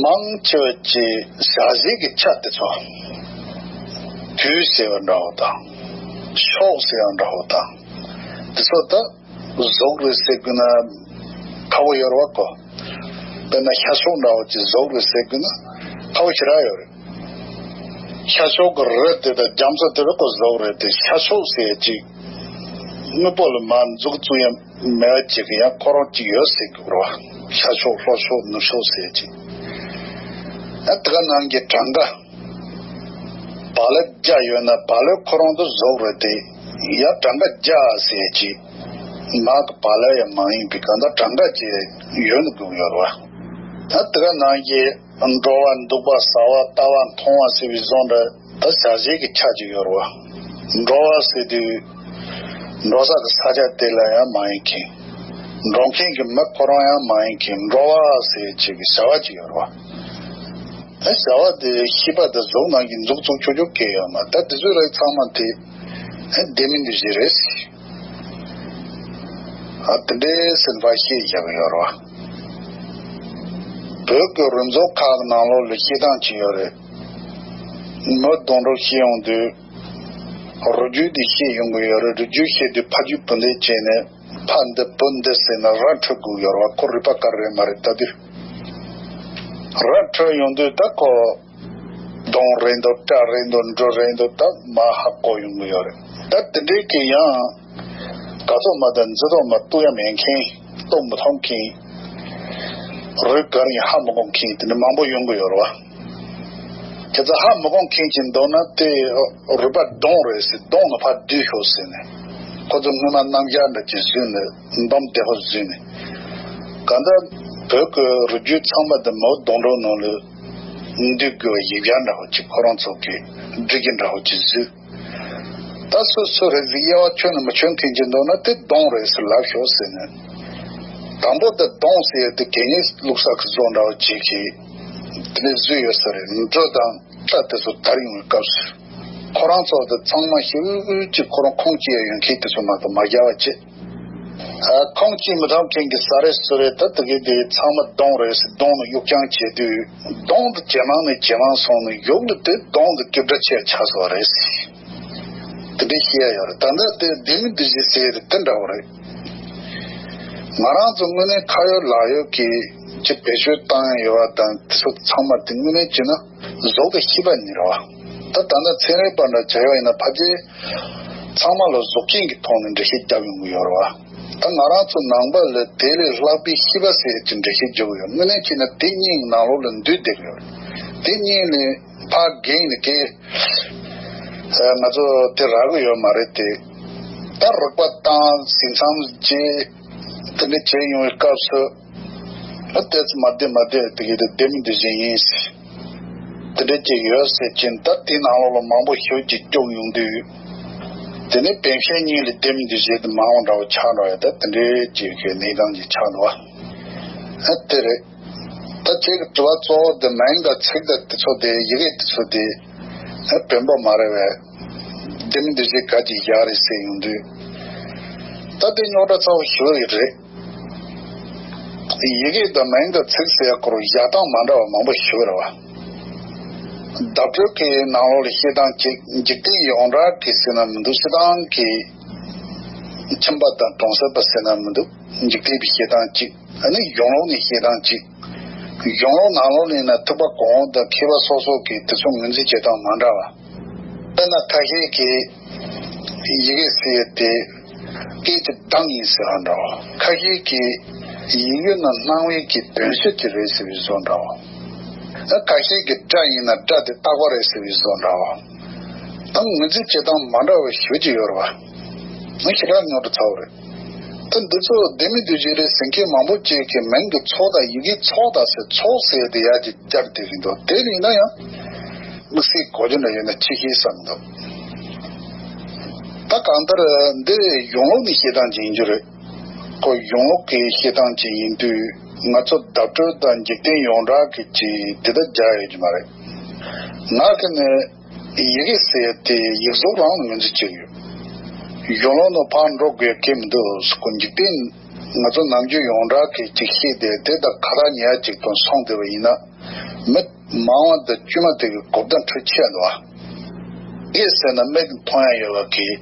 མང་ཆེ་བ་ཅིག་བྱ་བྱེད་ཀྱི་ཆ་དེ་ཚོ། དུས་ཟེར་བ་འདྲ་བོ་དང་། ཕྱོགས་ཟེར་བ་འདྲ་བོ་དང་། དེ་ཚོ་ད་གཟུགས་རེད་ཟེར་དགོས་ན་ཁག་པོ་ཡོད་རེད་བ་ཀོ། དཔེར་ན་ཤ་ཤོག་འདྲ་བོ་ཅིག་གཟུགས་རེད་ཟེར་དགོས་ན་ཁག་པོ་ཞེ་དྲག་ཡོད་རེད། ཤ་ཤོག་གི་རི་དེ་དང་རྒྱ་མཚོ་དེ་ལ་ཀོ་གཟུགས་རེད་དེ། ཤ་ཤོག་ཟེར་ཅིག་དངོས་པོ་ལ་མར་མཛུབ་བཙུགས་ཡ་མེད་པ་ཅིག་གི་ཡང་ཁོ་རང་ཅིག་ཡོད་ཟེར་གི་རེད་བ། ཤ་ཤོག་ལྷོ་ཤོག་ནུབ་ཤོག་ཟེར་ཅིག་ཨ་དེ་ག་ནང་གི་གྲངས་ཀ་བག་ལེབ་བརྒྱ་ཡོད་ན་བག་ལེབ་ཁོ་རང་དུ་གཟུགས་རེད་དེ། ཡ་གྲངས་ཀ་བརྒྱ་ཟེར་ཅིག་མ་གི་བག་ལེབ་ཡང་མ་ཡིན་པའི་གང་ལྟར་གྲངས་ཀ་ཅིག་ཡོད་ནི་དགོས་ཡོད་རེད་བ། ཨ་དེ་ག་ནང་གི་འགྲོ་བ་འདུག་པ་ཟ་བ་ལྟ་བ་མཐོང་བ་ཟེར་བའི་བཟོ་འདྲ་ད་བྱ་བྱེད་ཀྱི་ཆ་ཅིག་ཡོད་རེད་བ། འགྲོ་བ་ཟེར་དུས་འགྲོ་ས་གི་ས་ཆ་དེ་ལ་ཡང་མ་ཡིན་མཁན། འགྲོ་མཁན་གྱི་མི་ཁོ་རང་ཡང་མ་ཡིན་མཁན། འགྲོ་བ་ཟེར་ཅིག་གི་བྱ་བ་ཅིག་ཡོད་རེད་བ། ཨ་བྱ་བ་དེ་ཤེས་པ་དེ་གཟུགས་ནང་གི་མཛུབ་བཙུགས་ཆོག་ཆོག་གི་ཡོད་མ་རེད། ད་དེ་ཚོའི་རིགས་ཚང་མ་དེ་ ལྡན་མིན་འདུ་བྱེད་རེད། ཨ་དེ་འདྲའི་སེམས་པ་ཤེས་བཞག་ཡོད་རེད་བ། བོད་ཀྱི་རུ་འཛོགས་ཁག་གི་ནང་ལོགས་ལ་བཤད་སྟངས་ཅིག་ཡོད་རེད། མི་སྡོང་གྲོགས་བཤད་ཡོང་དུས། རུ་རྒྱུད་དེ་བཤད་ཡོང་གི་ཡོད་རེད། རུ་རྒྱུད་བཤད་དུས་ཕ་རྒྱུད་བུ་འདེད་བྱས་ནས་ཕ་འདི་བུ་འདི་ཟེར་ནས་ར་འཕྲོད་དགོས་ཡོད་རེད་བ། ཁོ་རུས་པ་དཀར་རེད་མ་རེད་ལྟ་དུས། ར་འཕྲོད་ཡོང་དུས་ད་ཁོ། གདོང་རེད་འདུག་སྐྲ་རེད་འདུག་འབྲུ་རེད་འདུག་ད་མ་ཧ་གོ་ཡོང་གི་ཡོད་རེད། ད་དེ་འདྲའི་གི་ཡང་ག་ཚོད་མ་ད་འཛི་ཐོག་མ་གཏུག་ཡ་མེད་མཁན། གཏུག་མི་ཐུབ་མཁན། རུས་གར་ཡང་ཧ་མི་གོ་མཁན་དེ་འདྲ་མང་པོ་ཡོང་གི་ཡོད་རེད་བ། དེ་ཚོ་ཧ་མི་གོ་མཁན་གྱི་མདོག་ན་དེ་རུས་པ་གདོང་རེད་ཟེར། གདོང་ནི་ཕར་བསྡུས་ཤོག་ཟེར་ནས། ཁོ་ཚོ་སྔོན་མ་རྣམ་གཞག་འདྲ་ཅིག་བཟོས་ནས་འབུམ་བདེ་པོ་བཟོས་ནས། གང་ལྟར་བོད་ཀྱི་རུས་རྒྱུད་ཚང་མ་དེ་མའོ་སྡོང་གྲོགས་ནང་ལ། འདུས་དགོས་པའི་ཡིག་ཆ་འདྲ་བོ་ཅིག་ཁོ་རང་ཚོ་གི་སྒྲིག་གཞི་འདྲ་བོ་ཅིག་བཟོས། ད་སོ་སོ་རེ་ཟིག་དབྱེ་བ་ཁྱོན་ནས་མི་ཁྱོན་མཁན་ཅིག་འདུག་ན་དེ་གདོང་རེད་ཟེར་ལབ་ཤོག་ཟེར་ནས། དང་པོ་དེ་གདོང་ཟེར་ཡ་དེ་གད་སྙིགས་བླུགས་ས་གི་བཟོ་འདྲ་བོ་ཅིག་གིས་དེ་ནས་བཟོས་ཡོད་ས་རེད། འབྲུ་དང་སྐྲ་དེ་ཚོ་དར་ཡོང་བའི་སྐབས་སུ། ཁོ་རང་ཚོ་དེ་ཚང་མ་ཞིབ་ཅིག་ཁོ་རང་ཁུངས་སྐྱེལ་ཡ་ཡོད་མཁན་དེ་ཚོ་མ་གཏོགས་མ་རྒྱག་པ་བྱས། ཨ། ཁུངས་སྐྱེལ་མི་ཐུབ་མཁན་གྱི་ས་རེད་ཟུར་རེད། ད་དེ་གའི་དེ་ཚང་མ་གདོང་རེད་ཟེར། གདོང་ནས་གཡུག་རྐྱང་བྱེད་དུས་གདོང་དེ་ཇེ་མང་ནས་ཇེ་མང་སོང་ནས་ཡུག་ལ་དེ་གདོང་དེ་ཀི་སྒྲ་ཆེ་ཆགས་སོང་བ་རེད། དེ་འདྲ་བཤད་ཡ་ཡོད་རེད། ད་ལྟ་དེ་ལྡན་མིན་འདུ་བྱེད་ཟེར་ཡ་དེ་དེ་འདྲ་བོ་རེད། ང་རང་ཚོ་དངོས་གནས་ཁ་ཡོད་ལག་ཡོད་ཀྱི་ཅི་བེད་སྤྱོད་བཏང་ཡ་ཡོད་པ་དང་དེ་ཚོ་ཚང་མ་དེ་དངོས་གནས་བྱས་ན། གཟུགས་དང་ཤེས་པ་གཉིས་རེད་བ། ད་ད་ལྟ་ཚན་རིག་པ་འདྲ་བྱས་ཡོད་ཡིན་ན་ཕལ་ཆེར་ཚང་མ་ལ་གཟུགས་ཅན་གྱི་ཐོག་ནས་འགྲེལ་བཤད་བརྒྱབ་ཡོང་གི་ཡོད་རེད་བ། ད་ང་རང་ཚོ་ནང་པ་ལ་དེ་ལས་ལྷག་པའི་ཤེས་པ་ཟེར་གྱི་འགྲེལ་བཤད་བརྒྱབ་ཡོད། དངོས་གནས་བྱས་ན་དེ་གཉིས་ནང་ལོགས་ལ་འདུས་བསྡད་ཀྱི་ཡོད་རེད། དེ་གཉིས་ལས་ཕར་འགེངས་ནས་ཀྱི་ང་ཚོ་དེ་རག་གི་ཡོད་མ་རེད་དེ། ད་རིག་པ་བཏང་ཟིན་མཚམས་རྗེས་དེ་འདྲ་བྱས་ཡོང་བའི་སྐབས་སུ། ཨ། ཏོག་ཙམ་མ་བདེ་མ་བདེ་དེ་གའི་དེ་ལྡན་མིན་འདུ་བྱེད་ཡིན་ཟེར། དེ་འདྲ་ཅིག་ཡོད་ཟེར་གྱིན། ད་དེའི་ནང་ལོགས་ལ་མང་པོ་ཞིག་ཅིག་སྐྱོང་ཡོང་དུས། དེ་ནས་བན་བཤད་གཉིས་ལས་ལྡན་མིན་འདུ་བྱེད་དེ་མང་བ་འདྲ་བོ་ཆགས་འགྲོ་ཡ། ད་དེ་འདྲའི་ཅིག་གི་གནས་སྟངས་ཅིག་ཆགས་འདུག་བ། ཨ། དེ་རེད། ད་ཁྱེད་ཀྱི་དྲི་བ་གཙོ་བོ་དེ་མིང་དང་ཚིག་དང་དེ་ཚོ་དེ། ཡི་གེ་དེ་ཚོ་དེ། ཨ། བེམ་པོ་མ་རེད་པས། ལྡན་མིན་འདུ་བྱེད་ག་ཅིག་བཞག་རེད་ཟེར་ཡོང་དུས། ད་དེ་རྙོག་དྲ་ཚ་བོ་ཞེ་པོ་ཞིག་རེད། ཡི་གེ་དང་མིང་དང་ཚིག་ཟེར་ཡ་སྐོར་བཞག་སྟངས་མ་འདྲ་བ་མང་པོ་ཞིག་རེད་བ། བརྡ་སྤྲོད་ཀྱི་ནང་ལོགས་ལ་བཤད་སྟངས་གཅིག་འཇིག་རྟེན་ཡོངས་གྲགས་ཀྱི་ཟེར་ན་མི་འདུག་སྤྱིར་བཏང་གི་ཁྱིམ་པ་དང་གྲོང་གསེབ་པ་ཟེར་ན་མི་འདུག་འཇིག་རྟེན་པའི་བཤད་སྟངས་གཅིག་ཨ་ནི་གཞུང་ལུགས་ནས་བཤད་སྟངས་གཅིག་གཞུང་ལུགས་ནང་ལོགས་ལ་ཡིན་ན་ཐེག་པ་གོང་འོག་དང་མཁས་པ་སོ་སོ་གིས་དེ་ཚོ་ངོས་འཛིན་བྱེད་སྟངས་མ་འདྲ་བ། དཔེར་ན་ཁ་ཤས་ཀྱིས་ཡི་གེ་ཟེར་ཡས་དེ་སྐད་ཀྱི་གདངས་ཡིན་ཟེར་བ་འདྲ་བོ། ཁ་ཤས་ཀྱིས་ཡིན་རྒྱུ་ནི་སྣང་བའི་གི་དོན་ཤེས་ཀྱི་རེད་ཟེར་བའི་བཟོ་འདྲ་བོ། ཨ། ཁ་ཤས་ཀྱིས་སྒྲ་ཡིན་ན་སྒྲ་དེ་རྟག་པ་རེད་ཟེར་བའི་བཟོ་འདྲ་བོ། ད་ངོས་འཛིན་བྱེད་སྟངས་མ་འདྲ་བ་ཞེ་པོ་ཅིག་ཡོད་རེད་བ། ང་ཞེ་དྲག་རྙོག་དྲ་ཚ་བོ་རེད། ད་འདི་ཚོ་ལྡན་མིན་འདུ་བྱེད་རེད་ཟེར་མཁན་མང་པོ་ཅིག་གིས་མིང་གི་ཚོགས་དང་ཡི་གེའི་ཚོགས་དང་ཟེར། ཚོགས་ཟེར་དེ་ཡར་ཅིག་བསྐྱར་བསྡད་ཀྱི་འདུག་དེ་ཡིན་ན་ཡང་དམིགས་བསལ་གོ་རྒྱུ་འདྲ་ཡོད་ན་ཅི་ཤེས་བསམ་འདུག་ད་གང་ལྟར་འདི་གཞུང་ལུགས་ནས་བཤད་སྟངས་ཅིག་ཡིན་རྒྱུ་རེད། ཁོ་གཞུང་ལུགས་ཀྱི་བཤད་སྟངས་ཅིག་ཡིན་དུས་ང་ཚོ་བརྡ་སྤྲོད་དང་འཇིག་རྟེན་ཡོངས་གྲགས་ཀྱི་ཅིག་དེ་ལྟར་སྦྱར་ཡོད་ཀྱི་མ་རེད། ང་གི་ནི། ཡི་གེ་ཟེར་ཡ་དེ་ཡིག་གཟུགས་རང་ལ་ངོས་འཛིན་བྱེད་ཀྱི་ཡོད། གཞུང་ལུགས་ནང་ཕར་འགྲོ་དགོས་ཀྱི་མི་འདུག་ཁོ་འཇིག་རྟེན་ང་ཚོ་ནམ་རྒྱུན་ཡོངས་གྲགས་ཀྱི་ཅིག་བཤད་དེ་དེ་དང་ཁ་ཐག་ཉེ་བ་ཅིག་ཏུ་སོང་བསྡད་པ་ཡིན་ན། མི་མང་བ་དང་དཀྱུས་མ་དེ་གི་གོ་བརྡ་འཕྲོད་ཆེ་བ་འདུག་ཨ། ཡི་གེ་ཟེར་ན་མིག་གིས་མཐོང་ཡ་ཡོད་པ་གི།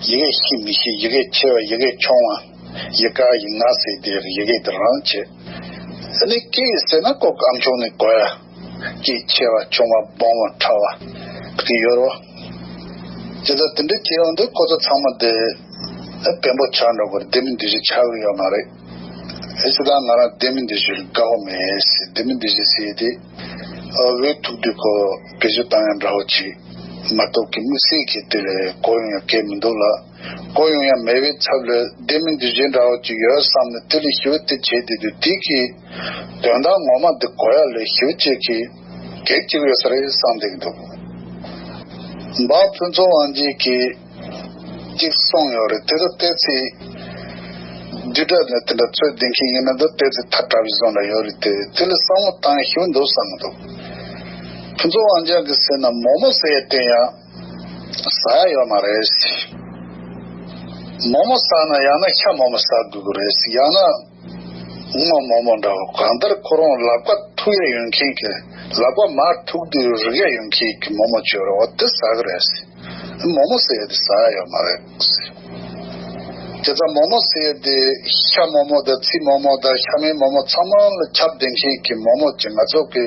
ཡི་གེ་ཤེས་མི་ཤེས། ཡི་གེ་ཆེ་བ། ཡི་གེ་ཆུང་བ། ཡི་ག་ཡི་ང་ཟེར་དེ་ཡི་གེ་དེ་རང་བྱེད། ཨ་ནི་སྐད་ཟེར་ན་ཁོ་གང་བྱུང་ནས་གོ་ཡ། སྐད་ཆེ་བ་ཆུང་བ་སྦོམ་བ་ཕྲ་བ་དེ་ཡོད་རེད། དེ་ལྟར་དེ་འདྲ་བྱས་ཡོང་དུས་ཁོ་ཚོ་ཚང་མ་དེ་བེམ་པོ་ཆགས་འགྲོ་དགོས་རེད། ལྡན་མིན་འདུ་བྱེད་ཆགས་ཀྱི་ཡོད་མ་རེད། ཨེ་ཙི་ད་ང་རང་ལྡན་མིན་འདུ་བྱེད་ལ་དགའ་བོ་མེད་ཟེར། ལྡན་མིན་འདུ་བྱེད་ཟེར་དེ་འོས་ཐུག་དུས་ཁོ་བེད་སྤྱོད་བཏང་ཡ་འདྲ་བོ་ཅིག་མ་གཏོགས་ཀྱི་དམིགས་བསལ་གྱི་དེ་ལས་གོ་ཡོང་ཡ་གང་མི་འདུག་ལ། གོ་ཡོང་ཡ་མེད་པའི་ཚབ་ལ་ལྡན་མིན་འདུ་བྱེད་འདྲ་བོ་ཅིག་ཡོད་བསམ་ནས་དེ་ལ་ཞིབ་དེ་བྱས་བསྡད་དུས་དེ་གི་དོན་དག་ངོ་མ་དེ་གོ་ཡ་ལ་ཞིབ་བྱེད་ཀྱི་གེགས་ཅིག་ཡོད་ས་རེད་བསམ་བསྡད་ཀྱི་འདུག་འབའ་ཕུན་ཚོགས་དབང་རྒྱལ་གྱིས་ཅིག་གསུངས་ཡོད་རེད། དེ་ཚོ་ཏོག་ཙམ་བསྡུས་གྲྭ་ནས་དེ་འདྲ་ཚོད་ལྡན་མཁན་ཡིན་ན་ད་ཏོག་ཙམ་ཐལ་དྲགས་པའི་བཟོ་འདྲ་ཡོད་རེད་དེ། དེ་ལ་བསམ་བློ་བཏང་ཡ་ཞིབ་འདུག་བསམ་གྱི་འདུག་ཕུན་ཚོགས་དབང་རྒྱལ་གྱིས་ཟེར་ན་མོག་མོག་ཟེར་ཡ་དེ་ཡང་། ས་ ཟ་ཡ་ཡོད་མ་རེད། མོག་མོག་ཟ་ན་ཡང་ན་ཤ་མོག་མོག་ཟ་དགོས་ཀྱི་རེད། ཡང་ན་སྔོ་མོག་མོག་འདྲ་བོ། གང་ལྟར་ཁོ་རང་ལག་པ་ཐུག་ཡ་ཡོད་མཁན་གྱི། ལག་པ་མར་ཐུག་དུས་རིག་ཡ་ཡོད་མཁན་གྱི་མོག་མོག་ཅིག་ཡོད་རེད་བ། དེ་ཟ་གི་རེད། མོག་མོག་ཟེར་ཡ་དེ་ཟ་ཡ་ཡོད་མ་རེད། དེ་ཙང་མོག་མོག་ཟེར་ཡ་དེ་ཤ་མོག་མོག་དང་ཚིལ་མོག་མོག་དང་ཤ་མེད་མོག་མོག་ཚང་མ་ལ་ཁྱབ་བསྡད་མཁན་གྱི་མོག་མོག་ཅིག། ང་ཚོ་གི་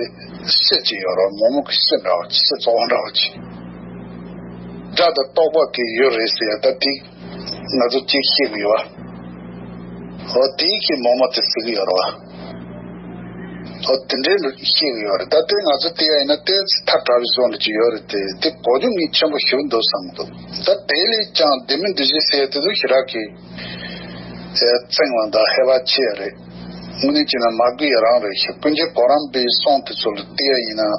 ཤ་ཅིག་ཡོད་རེད། མོག་མོག་གི་ཤ་འདྲ་བ་ཅིག། ཤ་བཙོག་པ་འདྲ་བ་ཅིག། སྒྲ་དང་རྟོག་པ་གི་ཡུལ་རེད་ཟེར་ཡ་ད་དེ་ང་ཚོ་གཅིག་ཤེས་གི་ཡོད་བ། འོ་དེའི་གི་མོག་མོག་དེ་ཟེར་གི་ཡོད་རེད་བ། འོ་དེ་འདྲའི་ལ་ཤེས་གི་ཡོད་རེད། ད་དེ་ང་ཚོ་བལྟས་ཡ་ཡིན་ན་ཏོག་ཙམ་ཐལ་དྲགས་པའི་བཟོ་འདྲ་ཅིག་ཡོད་རེད་དེ། དེ་གོ་རྒྱུ་ངས་ཆེན་པོ་ཞིག་འདུག་བསམ་གི་འདུག། ད་དེ་ལས་ཀྱང་ལྡན་མིན་འདུ་བྱེད་ཟེར་ཡ་དེ་ཚོ་ཞེ་དྲག་གི་ཚིག་ལ་ད་ཧེ་བག་ཆེ་ཡ་རེད། དངོས་གནས་བྱས་ན་མ་གོ་ཡ་རང་རེད་ཤག། ཀུན་མཁྱེན་གོ་རམས་པའི་གསུང་དེ་ཚོ་ལ་བལྟས་ཡ་ཡིན་ན་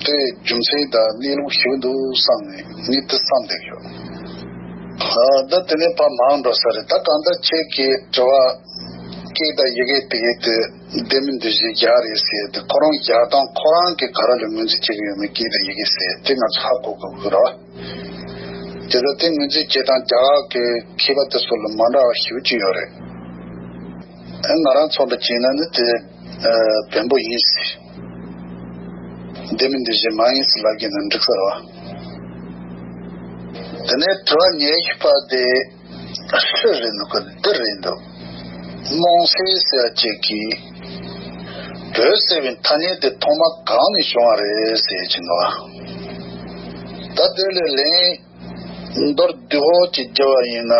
དེ་རྒྱུ་མཚན་དང་གནས་ལུགས་ཞིག་འདུག་བསམ་ནས་ངས་དེ་བསམ་བསྡད་ཡོད། ཨ་ད་དེ་ནས་ཕར་མང་འགྲོ་ས་རེད། ད་གང་ལྟར་ཁྱེད་ཀྱི་དྲི་བ་སྐད་དང་ཡི་གེ་དེ་གའི་དེ་ལྡན་མིན་འདུ་བྱེད་བཞག་རེད་ཟེར་དེ། ཁོ་རང་བཞག་སྟངས་ཁོ་རང་གིས་ག་རེ་ལ་ངོས་འཛིན་བྱེད་ཀྱི་ཡོད་མེད། སྐད་དང་ཡི་གེ་ཟེར་དེ་ང་ཚོ་ཧ་གོ་དགོས་ཀྱི་རེད་བ། དེ་ལྟར་དེ་ངོས་འཛིན་བྱེད་སྟངས་རྒྱ་གར་གྱི་མཁས་པ་དེ་ཚོ་ལ་མ་འདྲ་བ་ཞེ་པོ་ཅིག་ཡོད་རེད། ཨ་ང་རང་ཚོ་འདྲ་བྱས་ན་ནི་དེ་ཨ་བེམ་པོ་ཡིན་ཟེར། ལྡན་མིན་འདུ་བྱེད་མ་ཡིན་ཟེར་ལབ་ཀྱི་ན་འགྲིག་ས་རེད་བ། དེ་ནས་དྲི་བ་ཉེར་བཞི་པ་དེ་སུ་རེད་འདུག་གི། འདི་རེད་འདུག། རྨོངས་སེལ་ཟེར་བ་ཅིག་གིས་བོད་ཟེར་བའི་ཐ་སྙད་དེ་ཐོག་མ་གང་ནས་བྱུང་བ་རེད་ཟེར་གྱི་འདུག། ད་དེ་ལ་ལན་མདོར་བསྡུས་པོ་ཅིག་བརྒྱབ་པ་ཡིན་ན།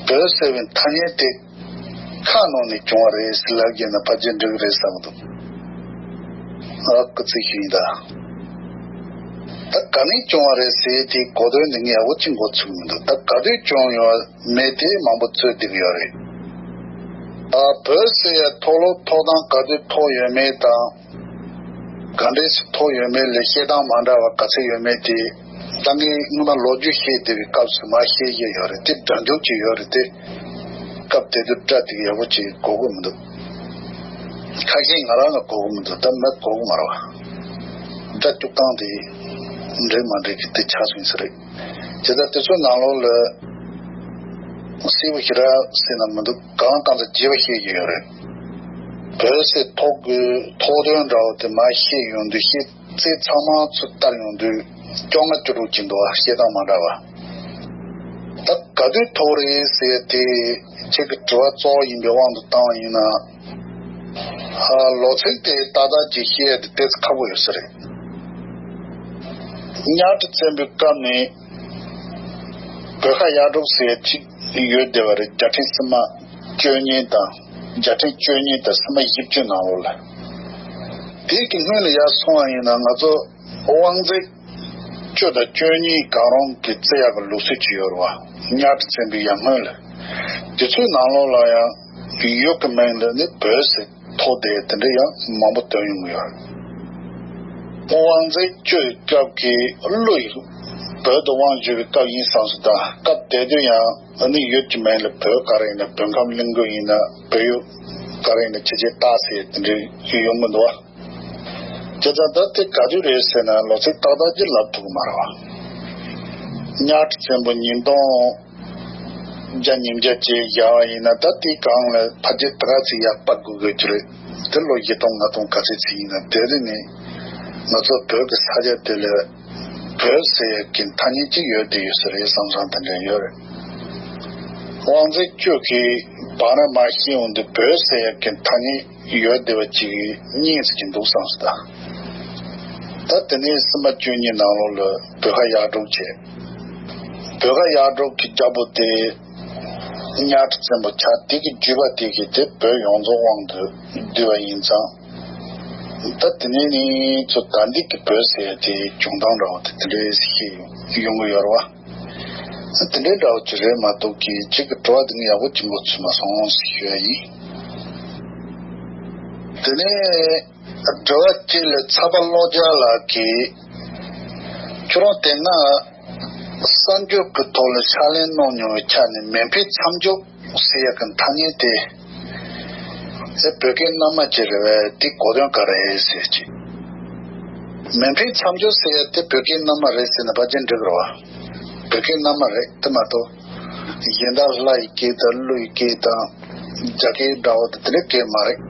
བོད་ཟེར་བའི་ཐ་སྙད་དེ་ཁ་ནང་ནས་བྱུང་བ་རེད་ཟེར་ལབ་ཀྱི་ན་ཕལ་ཆེར་འགྲིག་གི་རེད་བསམ་གི་འདུག། ཨ་ཁུ་ཚིག་ཞིག་ཡིན་ད། ད་ག་ནས་བྱུང་བ་རེད་ཟེར་དེའི་གོ་དོན་འདི་ངས་ཡག་པོ་ཅིག་མགོ་ཚོས་མི་འདུག། ད་ག་དུས་བྱུང་ཡོད་མེད་དེ་མང་པོ་རྩོད་བསྡད་ཀྱི་ཡོད་རེད། ཨ་བོད་ཟེར་ཡ་ཐོག་ལོ་ཐོག་དང་ག་དུས་ཐོག་ཡོད་མེད་དང་། ག་འདྲས་སུ་ཐོག་ཡོད་མེད་ལ་བཤད་སྟངས་མ་འདྲ་བ་ག་ཚོད་ཡོད་མེད་དེ། ད་ངས་སྔོན་མ་ལོ་རྒྱུས་བཤད་བསྡད་པའི་སྐབས་སུ་མར་བཤད་བཞག་ཡོད་རེད་དེ། སྒྲ་འཇུག་ཅིག་ཡོད་རེད་དེ། སྐབས་དེ་དུས་སྒྲ་དེ་ཡག་པོ་ཅིག་གོ་གི་མི་འདུག། ཁ་ཤས་ང་རང་ལ་གོ་གི་མི་འདུག། ད་མི་གོ་གི་མ་རེད་བ། སྒྲ་འཇུག་སྟངས་དེ་འདྲ་མི་འདྲ་གི་དེ་ཆགས་སོང་ས་རེད། དེ་ལྟར་དེ་ཚོའི་ནང་ལོགས་ལ་གསལ་པོ་ཞེ་དྲག་གསལ་ན་མི་འདུག། གང་གང་ཚ་རྒྱས་པ་བཤད་ཀྱི་ཡོད་རེད། བོད་ཟེར་ཐོག་གི་ཐོག་དོན་འདྲ་བོ་དེ་མར་བཤད་ཡོང་དུས། བཤད་ཚིག་ཚང་མ་ཚུར་བལྟས་ཡོང་དུས་བཅོ་ལྔ་བཅུ་དྲུག་ཅིག་འདུག་བ། བཤད་སྟངས་མ་འདྲ་བ། ད་ག་དུས་ཐོག་རེད་ཟེར་དེ་ཁྱེད་ཀྱི་དྲི་བ་གཙོ་བོ་ཡིན་པའི་དབང་དུ་བཏང་བ་ཡིན་ན། ཨ་ལོ་ཚིགས་དེ་ཏག་ཏག་ཅིག་བཤད་ཡ་དེ་ཏོག་ཙམ་ཁག་པོ་ཡོད་ས་རེད། གཉའ་ཁྲི་བཙན་པོའི་སྐབས་ནས་བོད་ཁ་ཡར་འབྲོག་ཟེར་ཡ་གཅིག་ཡོད་བསྡད་པ་རེད། རྒྱལ་ཕྲན་སིལ་མ་བཅུ་གཉིས་དང་། རྒྱལ་ཕྲན་བཅུ་གཉིས་དང་སིལ་མ་བཞི་བཅུ་ནང་ལོགས་ལ། དེ་གི་སྔོན་ལ་ཡར་སོང་བ་ཡིན་ན་ང་ཚོ་དབང་མཛད་བཅུ་དང་བཅུ་གཉིས་གང་རུང་གི་བརྩི་ཡག་གི་ལུགས་སྲོལ་ཅིག་ཡོད་རེད་བ། གཉའ་ཁྲི་བཙན་པོའི་ཡར་སྔོན་ལ། དེ་ཚོའི་ནང་ལོགས་ལ་ཡང་ཡུལ་གྱི་མིང་ལ་ནི་བོད་ཟེར་ཐོགས་བསྡད་དེ་འདྲ་ཡང་མང་པོ་བཏོན་ཡོང་གི་ཡོད་རེད། དབང་མཛད་བཅུ་ཡི་སྐབས་ཀྱི་ཀླུ་ཡི་བོད་དུ་དབང་བསྒྱུར་བའི་སྐབས་ཡིན་བསམ་སོང་། ད་སྐབས་དེ་དུས་ཡང་ཨ་ནི་ཡུལ་གྱི་མིང་ལ་བོད་ག་རེ་ཡིན་ན། བོད་ཁམས་གླིང་ཁུལ་ཡིན་ན། བོད་ཡུལ་ག་རེ་ཡིན་ན་ཁྱེད་ཀྱིས་བལྟ་ཟེར་དེ་འདྲ་ཡོང་གི་འདུག་བ། དེ་ཙང་ད་དེ་ག་དུས་རེད་ཟེར་ན་ལོ་ཚིགས་ཏག་ཏག་ཅིག་ལབ་ཐུབ་ཀྱི་མ་རེད་བ། གཉའ་ཁྲི་བཙན་པོ་ཉིས་སྟོང་བརྒྱ་ཉིས་བརྒྱ་བྱས་བཞག་པ་ཡིན་ན། ད་དེའི་སྒང་ལ་ཕལ་ཆེར་ད་ག་ཚོད་ཡར་སྤར་དགོས་དགོས་ཀྱི་རེད། དེ་ལོ་བཞི་སྟོང་ལྔ་སྟོང་ག་ཚོད་ཅིག་ཡིན་ན། དེ་རིང་ནས་ང་ཚོ་བོད་ཀྱི་ས་ཆ་དེ་ལ་བོད་ཟེར་ཡག་གི་ཐ་སྙད་ཅིག་ཡོད་བསྡད་ཡོད་ས་རེད་བསམ་བསམ་དེ་འདྲ་ཡོད་རེད། དབང་མཛད་བཅུ་གིས་བར་ན་མར་བཤད་ཡོང་དུས་བོད་ཟེར་ཡག་གི་ཐ་སྙད་ཡོད་བསྡད་པ་ཅིག་རྙེད་ཟེར་གྱི་འདུག་བསམ་སོང་། ད་ད་དེ་ནས་སིལ་མ་བཅུ་གཉིས་ནང་ལོགས་ལ་བོད་ཁ་ཡར་འབྲོག་བྱས། བོད་ཁ་ཡར་འབྲོག་གི་རྒྱལ་པོ་དེ་གཉའ་ཁྲི་བཙན་པོ་ཆགས། དེ་གི་བརྒྱུད་པ་དེ་གིས་དེ་བོད་ཡོངས་རྫོགས་དབང་དུ་བསྡུས་པ་ཡིན་ཙང་། ད་དེ་ནས་ནི་ཚོ་ད་འདི་གི་བོད་ཟེར་ཡ་དེ་བྱུང་སྟངས་འདྲ་བོ་དེ་དེ་འདྲས་ཤེས་ཡོང་གི་ཡོད་རེད་བ། དེ་འདྲའི་འདྲ་བོ་ཅིག་རེད་མ་གཏོགས་ཀྱི་གཅིག་གི་དྲི་བ་འདི་ངས་ཡག་པོ་ཅིག་མགོ་ཚོས་མ་སོང་ཞུ་ཡ་ཡིན། དེ་ནས་དྲི་བ་གཅིག་ལ་ཚ་པ་བློ་རྒྱལ་ལགས་ཀྱིས། ཁྱོད་རང་དེ་སྔ་གསར་འགྱུར་གྱི་ཐོག་ལ་ཕྱག་ལས་གནང་མྱོང་བའི་ཆ་ནས་མེ་འཕེན་མཚམས་འཇོག་ཟེར་ཡ་གི་ཐ་སྙད་དེ། ཨེ་བོད་སྐད་རྣལ་མ་ཅིག་རེད་པས། དེ་གོ་དོན་ག་རེ་རེད་ཟེར་ཅིག། མེ་འཕེན་མཚམས་འཇོག་ཟེར་ཡ་དེ་བོད་སྐད་རྣལ་མ་རེད་ཟེར་ན་ཕལ་ཆེར་འགྲིག་གི་རེད་བ། བོད་སྐད་རྣལ་མ་རེད་དེ་མ་གཏོགས། གཞན་དག་ལྷ་ཡི་སྐད་དང་ཀླུ་ཡི་སྐད་དང་རྒྱ་སྐད་འདྲ་བོ་དེ་དེ་འདྲའི་སྐད་མ་རེད།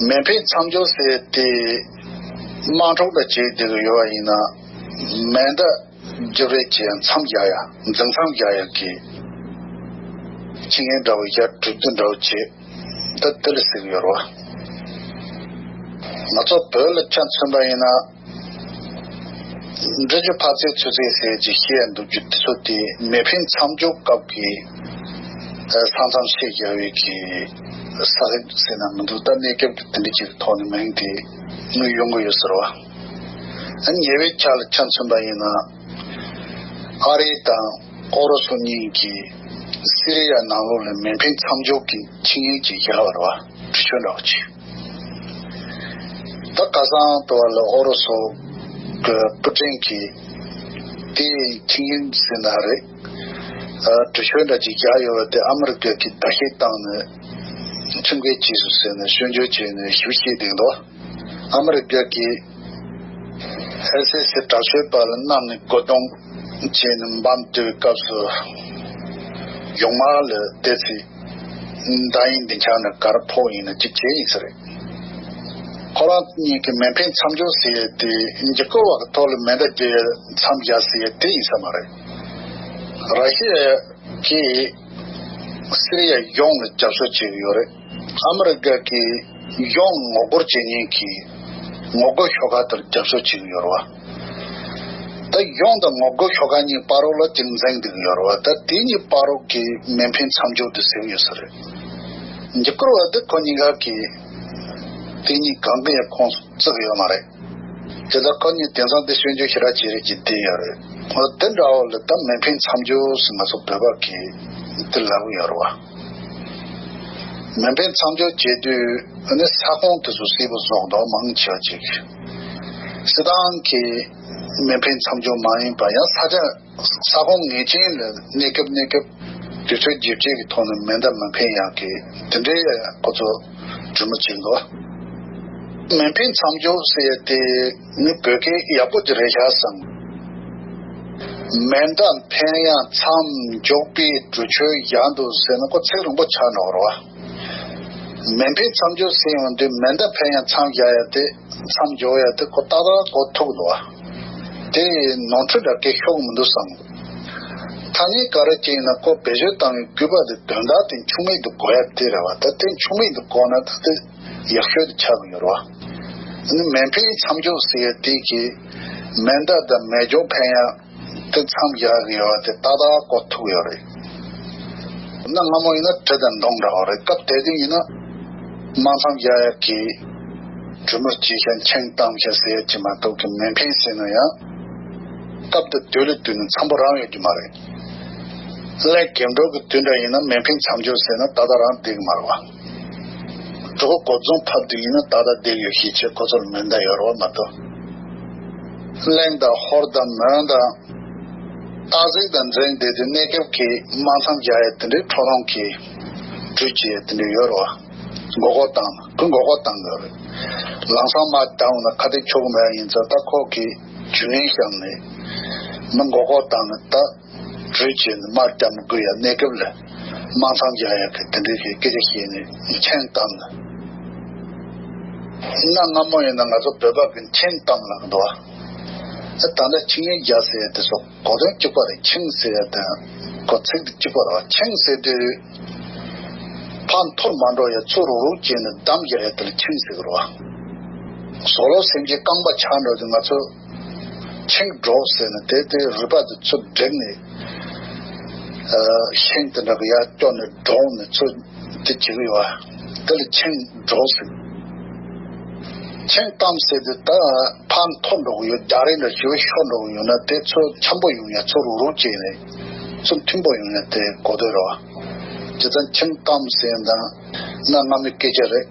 མེ་འཕེན་མཚམས་སྦྱོར་ཟེར་དེ་དམག་འཁྲུག་འདྲ་བྱས་བསྡད་ཀྱི་ཡོད་པ་ཡིན་ན། མེ་མདའ་རྒྱབ་རེས་བྱས་མཚམས་རྒྱག་ཡ། འཛིང་མཚམས་རྒྱག་ཡ་གི་ཆིངས་ཡིག་འདྲ་བོ་ཡ། གྲོས་བསྡུར་འདྲ་བོ་བྱས། ད་དེ་ལ་ཟེར་གྱི་ཡོད་རེད་བ། ང་ཚོ་བོད་ལ་ཆ་མཚོན་པ་ཡིན་ན། འབྲི་ཆུ་ཕར་ཚད་ཚུར་ཚད་ཟེར་གྱི་བཤད་འདུག་རྒྱུ་དེ་ཚོ་དེ་མེ་འཕེན་མཚམས་སྦྱོར་སྐབས་ཀྱི་ས་མཚམས་བཤད་རྒྱག་པའི་གི་ས་ཁུལ་ཟེར་ན་མི་འདུག་ད་གནས་སྐབས་ཀྱི་དེ་འདྲ་ཅིག་ཐོག་ནས་མིང་དེ་དངོས་ཡོང་གི་ཡོད་ཟེར་བ། ཉེ་བའི་ཆར་ལ་ཆ་མཚོན་པ་ཡིན་ན། ཨ་རི་དང་ཨུ་རུ་སུ་གཉིས་ཀྱིས་སི་རི་ཡ་ནང་ལོགས་ལ་མེ་འཕེན་མཚམས་སྦྱོར་གྱི་ཆིངས་ཡིག་ཅིག་བཞག་པ་རེད་བ། གྲོས་ཆོད་འདྲ་བོ་ཅིག་ད་ཁ་སང་དུ་བ་ལ་ཨུ་རུ་སུ་གི་པུ་ཀྲིན་གྱིས་དེའི་ཆིངས་ཡིག་ཟེར་ན་རེད། ཨ། གྲོས་ཆོད་འདྲ་ཅིག་བཞག་ཡོད་པ་དེ་ཨ་མི་རི་ཀ་གིས་བརྡབ་གསིག་བཏང་ནས་ཁྲིམས་འགལ་བྱས་སོང་ཟེར་ནས་སྐྱོན་བརྗོད་བྱས་ནས་ཞིབ་བཤད་བསྡད་འདུག་ཨ་མི་རི་ཀ་གིས་ཨེ་སི་སི་དྲག་སྤྱོད་པ་ལ་གནམ་ནས་རྒོལ་རྡུང་བྱས་ནས་འབམ་བརྡབས་པའི་སྐབས་སུ་ཡོང་མ་ལ་བལྟས་ཚེ། མདའ་ཡིན་འདི་འཆང་ནས་གར་ཕོག་ཡིན་ན་གཅིག་བྱས་ཡིན་ས་རེད། ཁོ་རང་གཉིས་ཀྱི་མེ་འཕེན་མཚམས་སྦྱོར་ཟེར་ཡས་དེ་འཇིགས་སྐུལ་བ་གི་ཐོག་ལ་མེ་མདའ་རྒྱག་ཡས་མཚམས་བཞག་ཟེར་ཡས་དེ་ཡིན་ས་མ་རེད། ར་ཤི་ཡ་གིས་སི་རི་ཡ་གཞུང་ལ་རྒྱབ་སྐྱོར་བྱེད་ཀྱི་ཡོད་རེད། ཨ་མི་རི་ཀ་གིས་གཞུང་ངོ་རྒོལ་བྱེད་མཁན་གྱི་ངོ་རྒོལ་ཤོག་ཁག་དེར་རྒྱབ་སྐྱོར་བྱེད་ཀྱི་ཡོད་རེད་བ། ད་གཞུང་དང་ངོ་རྒོལ་ཤོག་ཁག་གཉིས་བར་རོགས་ལ་ཅིག་འཛིང་བསྡད་ཀྱི་ཡོད་རེད་བ། ད་དེ་གཉིས་བར་རོགས་ཀྱི་མེ་འཕེན་མཚམས་སྦྱོར་དེ་ཟེར་གྱི་ཡོད་ས་རེད། འཇིགས་སྐུལ་བ་དེ་ཁོ་གཉིས་ཀ་གིས་དེ་གཉིས་གང་གི་ཡང་ཁོངས་སུ་བརྩི་གི་ཡོད་མ་རེད། དེ་ལྟར་ཁོ་གཉིས་དེང་སང་དེ་སྐྱོན་བརྗོད་ཞེ་དྲག་བྱེད་རེས་ཀྱི་བསྡད་ཡོད་རེད། འོ་དེ་འདྲ་བོ་ལ་ད་མེ་འཕེན་མཚམས་སྦྱོར་ཟེར་ང་ཚོ་བོད་པ་གིས་དེ་ལབ་ཀྱི་ཡོད་རེད་བ། མེ་འཕེན་མཚམས་སྦྱོར་བྱེད་དུས་ཨ་ནི་ས་ཁོངས་དེ་ཚོ་གསལ་པོ་བཟོ་འདུག་མང་ཆེ་བ་ཅིག་སི་ཏང་གིས་མེ་འཕེན་མཚམས་སྦྱོར་མ་ཡིན་པ་ཡང་ས་ཆ་ས་ཁོངས་ངེས་ཅན་ལ་གནས་སྐབས་གནས་སྐབས་དུས་ཚོད་རྗེས་དྲན་གྱི་ཐོག་ནས་མེ་མདའ་མ་འཕེན་ཡག་གི་དེ་འདྲའི་ཁོ་ཚོ་གྲོས་མོལ་བྱེད་འདུག་མེ་འཕེན་མཚམས་སྦྱོར་ཟེར་ཡ་དེ་ནི་བོད་སྐད་ཡག་པོ་ཅིག་རེད་ཤག་བསམ། མེ་མདའ་འཕེན་ཡ་མཚམས་འཇོག་པའི་གྲོས་ཆོད་བཞག་འདུག་ཟེར་ན་ཁོ་ཚིག་རིང་པོ་ཆགས་འགྲོ་གི་རེད་བ། མེ་འཕེན་མཚམས་སྦྱོར་ཟེར་ཡོང་དུས་མེ་མདའ་འཕེན་ཡ་མཚམས་བཞག་ཡ་དེ་མཚམས་འཇོག་ཡ་དེ་ཁོ་ཏག་ཏག་གོ་ཐུབ་འདུག་བ། དེ་ནོར་འཁྲུལ་འདྲ་སྐད་ཤོར་གི་མི་འདུག་བསམ། ཐ་སྙད་ག་རེ་བྱས་ཡིན་ན་ཁོ་བེད་སྤྱོད་བཏང་བའི་དགོས་པ་དེ་དོན་དག་དེ་འཆུག་མེད་དུ་གོ་ཡ་དེ་རེད་བ། ད་དེ་འཆུག་མེད་དུ་གོ་ན་ད་དེ་ཡག་ཤོས་དེ་ཆགས་ཀྱི་ཡོད་རེད་བ། ཨ་ནི་མེ་འཕེན་མཚམས་སྦྱོར་ཟེར་ཡ་དེ་གིས་མེ་མདའ་དང་མེ་སྒྱོགས་འཕེན་ཡ། དེ་མཚམས་བཞག་གི་ཡོད་པ་དེ་ཏག་ཏག་གོ་ཐུབ་ཡོད་རེད། གནའ་སྔ་མོ་ཡིན་ན་གྲི་དང་མདུང་འདྲ་བོ་རེད། སྐབས་དེ་དུས་ཡིན་ན་དམག་མཚམས་བཞག་ཡག་གི་གྲོས་མོལ་བྱེད་ཤག་མཆན་བཏང་ཤག་ཟེར་ཡག་ཅིག་མ་གཏོགས་ཀྱི་མེ་འཕེན་ཟེར་ན་ཡང་སྐབས་དེ་དུས་ལ་དུས་ནས་འཚམ་པོ་རང་ཡོད་ཀྱི་མ་རེད། གླེང་གེམ་འགྲོ་གི་དུས་འདྲ་ཡིན་ན་མེ་འཕེན་མཚམས་སྦྱོར་ཟེར་ན་ཏག་ཏག་རང་བསྡད་ཀྱི་མ་རེད་བ། གྲོད་ཁོག་གོ་རྫོང་ཕབ་དུས་ཡིན་ན་ཏག་ཏག་བསྡད་ཡོད་ཤེས་བྱས་ཁོ་ཚོར་མེ་མདའ་ཡོད་རེད་བ་མ་གཏོགས། གླེང་དང་ཧོར་དང་མོན་དང་། སྟག་གཟིག་དང་འཛིང་བསྡད་དུས་གནས་སྐབས་ཀྱི་དམག་མཚམས་བཞག་ཡ་དེ་འདྲའི་ཁྲོ་ལོང་གི་གྲོས་བྱེད་ཡ་དེ་འདྲ་ཡོད་རེད་བ། མགོ་སྐོར་བཏང་ན་ཁོས་མགོ་སྐོར་བཏང་དགོས་རེད། ལམ་སང་དམག་བརྒྱབ་ན་ཁ་གཏད་གཅོག་གི་མེད་ཡ་ཡིན་ཙང་ད་ཁོ་གིས་ཇུས་ངན་བཞག་ནས་མི་མགོ་སྐོར་བཏང་ན་ད་གྲོས་བྱེད་ནས་དམག་བརྒྱབ་མི་དགོས་ཡ། གནས་སྐབས་ལ་དམག་མཚམས་བཞག་ཡ་གི་དེ་འདྲའི་གི་སྐད་ཆ་བཤད་ནས་མཆན་བཏང་ན། གནའ་སྔ་མོ་ཡིན་ན་ང་ཚོ་བོད་པ་གི་མཆན་བཏང་ལབ་འདུག་བ། ད་ལྟ་ཆིངས་ཡིག་བཞག་ཟེར་ཡ་དེ་ཚོ་གོ་དོན་གཅིག་པ་རེད། ཆིངས་ཟེར་ཡ་དང་གོ་ཚིག་དེ་གཅིག་པ་རེད་བ། ཆིངས་ཟེར་དུས་ཕར་འཐོར་མ་འགྲོ་ཡ་ཚུར་རུག་རུག་བྱས་ནས་བསྡམས་བཞག་ཡ་དེ་ལ་ཆིངས་ཟེར་གི་རེད་བ། ཟོག་ལོག་སེམས་ཅན་རྐང་པ་ཆག་འགྲོ་དུས་ང་ཚོ་ཆིངས་སྒྲོག་ཟེར་ནས་དེ་དེ་རུས་པ་དེ་ཚུར་བསྒྲིགས་ནས་ཤིང་དེ་འདྲ་གི་ཡར་སྐྱོར་ནས་སྒྲོག་ནས་ཚུར་དེ་བྱེད་གི་ཡོད་བ། དེ་ལ་ཆིངས་སྒྲོག་ཟེར། ཆིངས་བསྡམས་ཟེར་དུས་ད་ཕར་འཐོར་འགྲོ་གི་ཡོད། རྒྱག་རེས་འདྲ་ཞེ་པོ་ཤོར་འགྲོ་གི་ཡོད་ན་དེ་ཚུར་འཆམ་པོ་ཡོང་ཡ་ཚུར་རུག་རུག་བྱས་ནས་ཚུར་མཐུན་པོ་ཡོང་ཡ་དེ་གོ་དོན་རེད་བ། བྱས་ཙང་ཆིངས་བསྡམས་ཟེར་ཡ་དང་གནའ་སྔ་མོའི་སྐད་ཆ་རེད།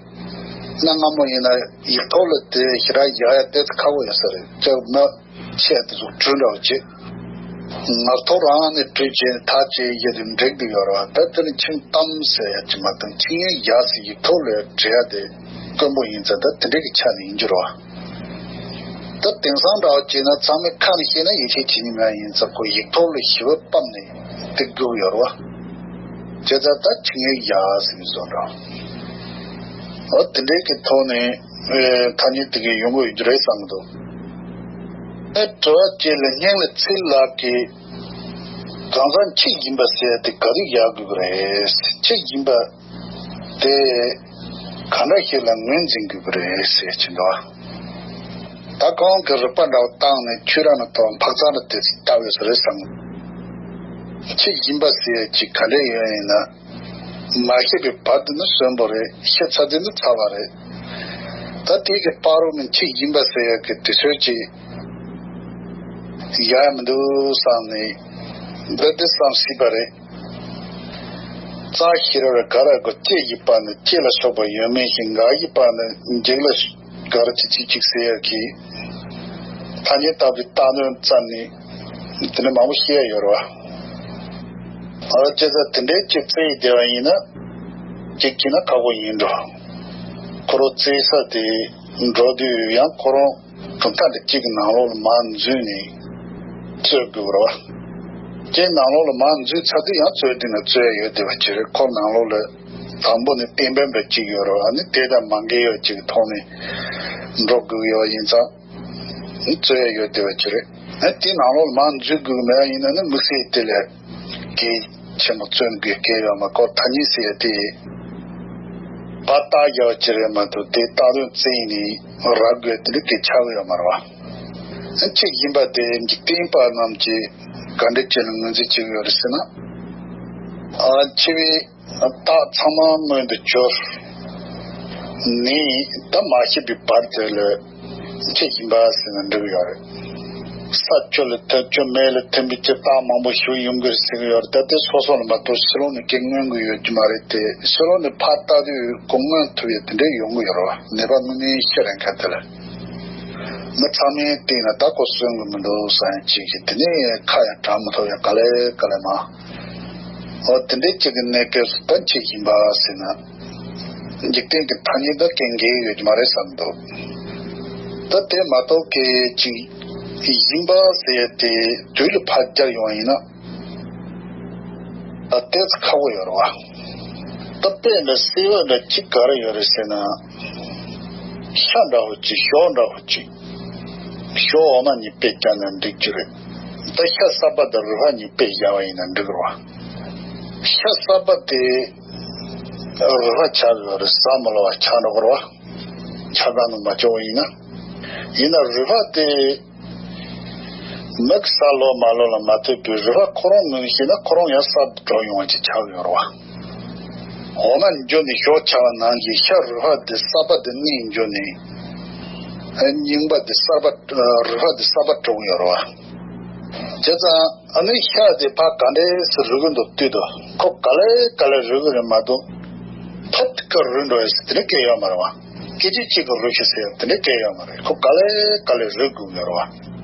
གནའ་སྔ་མོ་ཡིན་ན་ཡིག་ཐོག་ལ་དེ་ཞེ་དྲག་བཞག་ཡ་དེ་ཁག་པོ་ཡོད་ས་རེད། ཅེས་མི་བཤད་དེ་ཚོ་གྲོས་འདྲ་བོ་བྱེད། ངག་ཐོག་རང་ནས་གྲོས་བྱས་ཐག་བཅད་ཡ་དེ་འགྲིག་གི་ཡོད་རེད་བ། ད་དེ་ནི་ཆིངས་བསྡམས་ཟེར་ཡ་ཅིག་མ་གཏོགས་ཆིངས་ཡིག་བཞག་ཟེར་ཡིག་ཐོག་ལ་འབྲི་ཡ་དེ་དཀོན་པོ་ཡིན་ཙང་ད་དེ་འདྲའི་གི་ཆ་ནས་ཡིན་རྒྱུ་རེད་བ། ད་ ད་དེང་སང་འདྲ་བ་བྱས་ན་ཚང་མས་ཁ་ནས་བཤད་ན་ཡིད་ཆེས་བྱེད་ནི་མེད་ཡིན་ཙང་ཁོ་ཡིག་ཐོག་ལ་ཞིབ་པ་ཕབ་ནས་དེ་སྒུག་ཡོད་རེད་བ། བྱས་ཙང་ད་ཁྲིད་ངེས་ཡ་ཟེར་བཟོ་འདྲ། འོ་དེ་འདྲའི་གི་ཐོག་ནས་ཨེ་ཐ་སྙད་དེ་གི་ཡོང་གི་ཡོད་རྒྱུ་རེད་བསམ་གི་འདུག་ཨེ་དྲི་བ་གཅིག་ལ་སྙིང་ལ་ཚིག་ལག་གི་གང་ཟག་ཁྱི་ཡིན་པ་ཟེར་ཡ་དེ་ག་རེ་ཡག་དགོས་ཀྱི་རེད། ཁྱི་ཡིན་པ་དེ་ག་འདྲ་ཞིག་ལ་ངོས་འཛིན་དགོས་ཀྱི་རེད་ཟེར་གྱི་འདུག་ད་གང་གི་རིག་པ་འདྲ་བ་བཏང་ནས་ཁྱོད་རང་ལ་ཐོག་འཕག་འཚག་འདྲ་དེ་ལྟ་བས་སུ་རེད་བསམ། ཁྱི་ཡིན་པ་ཟེར་ཡ་ཅིག་ག་འདྲ་ཡོད་ཡིན་ན། མ་ཤེས་པའི་བར་དུ་ནི་གསོན་པོ་རེད། ཤི་ཚར་དུས་ནི་ཚར་བ་རེད། ད་དེ་གི་བར་རོ་ནི་ཁྱི་ཡིན་པ་ཟེར་ཡ་གི་དུས་ཚོད་ཅིག་ཡ་མི་འདུག་བསམ་ནས་འདི་འདི་བསམ་སྲིད་པ་རེད། རྩ་ཤེ་ར་ར་ག་ར་གོ་ལྕེ་ཡི་པ་ནི་ལྕེ་ལ་སོགས་པ་ཡོད་མེད་ཞིང་འགའ་ཡི་པ་ནི་འཇིག་ལ་ག་ར་ཅི་ཅི་ཅིག་ཟེར་ཡ་གི། ཐ་སྙད་བཏགས་པའི་བཏགས་དོན་བཙལ་ནས་དེ་འདྲ་མང་པོ་བཤད་ཡ་ཡོད་རེད་བ། ཨ་ཅེ་ས་དེ་འདྲའི་ཅིག་བཙལ་ཡི་བསྡད་པ་ཡིན་ན་ཅིག་བྱས་ན་ཁག་པོ་ཡིན་འགྲོ། ཁོ་རང་བཙལ་ས་དེ་འགྲོ་དུས་ཡང་ཁོ་རང་གྲུབ་མཐའ་འདི་གཅིག་གི་ནང་ལོགས་ལ་མར་འཛུལ་ནས་རྩོད་དགོས་རེད་བ། ཅེ་ནང་ལོགས་ལ་མར་འཛུལ་ཚར་དུས་ཡང་རྩོད་དུས་ན་རྩོད་ཡ་ཡོད་བསྡད་པ་ཅིག་རེད། ཁོ་ནང་ལོགས་ལ་དང་པོ་ནས་གཏན་འབེབས་པ་གཅིག་ཡོད་རེད་བ། ཨ་ནི་དེ་དང་མ་འགལ་ཡ་གཅིག་གི་ཐོག་ནས་འགྲོ་དགོས་ཡོད་པ་ཡིན་ཙང་། རྩོད་ཡ་ཡོད་བསྡད་པ་ཅིག་རེད། ཨ་དེ་ནང་ལོགས་ལ་མར་འཛུལ་དགོས་མེད་ཡ་ཡིན་ན་ནི་དམིགས་བསལ་དེ་ལས་གལ་ཆེན་པོ་བརྩོན་དགོས་གལ་ཡོད་མ་ཁོ་ཐ་སྙད་ཟེར་ཡ་དེ་པར་བཏགས་རྒྱག་པ་ཅིག་རེད་མ་གཏོགས་དེ་བཏགས་དོན་བཙལ་ནས་རག་དགོས་དེ་འདྲ་གལ་ཆེ་གི་ཡོད་མ་རེད་བ། ཨ་ཁྱི་ཡིན་པ་དེ་འཇིག་རྟེན་པ་རྣམས་ཀྱིས་ག་འདྲ་བྱས་ནས་ངོས་འཛིན་བྱེད་ཀྱི་ཡོད་རེད་ཟེར་ན། ཨ་འཆི་བའི་རྟགས་ཚང་མ་མངོན་དུ་གྱུར་ནས་ད་མ་ཤི་བའི་བར་དེ་ལ་ཁྱི་ཡིན་པ་ཟེར་ན་འགྲིག་ཡོད་རེད། ས་ཆུ་ལ་ཐིམ་ཆུ་མེ་ལ་ཐིམ་པའི་ཕྱིར་རྟགས་མང་པོ་ཞིག་ཡོང་གི་རེད་ཟེར་གི་ཡོད་རེད། ད་དེ་སོ་སོ་ལ་མ་གཏོགས་ཕྱི་ལོགས་ནས་ཁྱི་མངོན་གི་ཡོད་ཀྱི་མ་རེད་དེ། ཕྱི་ལོགས་ནས་ཕར་ལྟ་དུས་ཁོ་མངོན་ཐུབ་ཡ་དེ་འདྲ་ཡོང་གི་ཡོད་རེད་བ། ནད་པ་དངོས་གནས་ཤི་རན་ཁ་དེ་ལ། མི་ཚང་མའི་སྟེང་ན་ད་ཁོ་གསོན་གི་མི་འདུག་བསམ་ཡ་ཅིག་གིས་དེ་ནས་ཁ་ཡང་གྲག་མི་ཐུབ་ཡ་ག་ལེ་ག་ལེ་མ། འོ་དེ་འདྲའི་ཅིག་གི་གནས་སྐབས་སུ་ད་ཁྱི་ཡིན་པ་ཟེར་ན། འཇིག་རྟེན་གྱི་ཐ་སྙད་ད་གན་འགལ་ཡོད་ཀྱི་མ་རེད་བསམ་འདུག་ད་དེ་མ་གཏོགས་ཀྱི་ཅིག་ཡིན་པ་ཟེར་ཡ་དེ་དུས་ལ་ཕར་སྦྱར་ཡོང་བ་ཡིན་ན། ད་ལྟས་ཁག་པོ་ཡོད་རེད་བ། ད་དཔེ་འདྲ་སེ་བ་འདྲ་གཅིག་ག་རེ་ཡོད་རེད་ཟེར་ན། ཤ་འདྲ་བོ་གཅིག་ཞོ་འདྲ་བོ་གཅིག་ཞོ་འོ་མ་གཉིས་དཔེ་བརྒྱབ་ན་འགྲིག་རྒྱུ་རེད། ད་ཤ་གསར་པ་དང་རུས་པ་གཉིས་དཔེ་བཞག་པ་ཡིན་ན་འགྲིག་རེད་བ། ཤ་གསར་པ་དེ་རུས་པ་ཆག་ཡོད་རེད། ཟ་མི་ལོ་བ་ཆག་འགྲོ་གི་རེད་བ། ཆག་ག་ནང་མ་བཅོ་བ་ཡིན་ན། ཡིན་ན་རུས་པ་དེ། མིག་ས་ལོ་མ་ལོ་ལ་མ་ལྟོས་པའི་རུས་པ་ཁོ་རང་ངོས་ཤེས་ན་ཁོ་རང་ཡང་གསར་དུ་འགྲོ་ཡོང་བ་ཅིག་ཆགས་ཡོད་རེད་བ། འོ་མ་འཇོ་ནས་ཞོ་ཆགས་པ་ནང་བཞིན་ཤ་རུས་པ་དེ་གསར་པ་དེ་གནས་འཇོ་ནས། རྙིང་པ་དེ་གསར་པ་རུས་པ་དེ་གསར་པ་གྲུབ་ཡོད་རེད་བ། བྱས་ཙང་ཨ་ནི་ཤ་དེ་ཕར་ག་འདྲས་སུ་རུལ་གི་འདུག་ལྟོས་དང་ཁོ་ག་ལེ་ག་ལེ་རུལ་གི་རེད་མ་གཏོགས། ཕར་ཏི་ཀ་རུལ་འགྲོ་ཡ་ཟེར་དེ་འདྲ་སྐད་ཡོད་མ་རེད་བ། སྐད་ཅིག་གཅིག་གི་རུལ་ཤི་ཟེར་དེ་འདྲ་སྐད་ཡོད་མ་རེད། ཁོ་ག་ལེ་ག་ལེ་རུལ་དགོས་ཡོད་རེད་བ།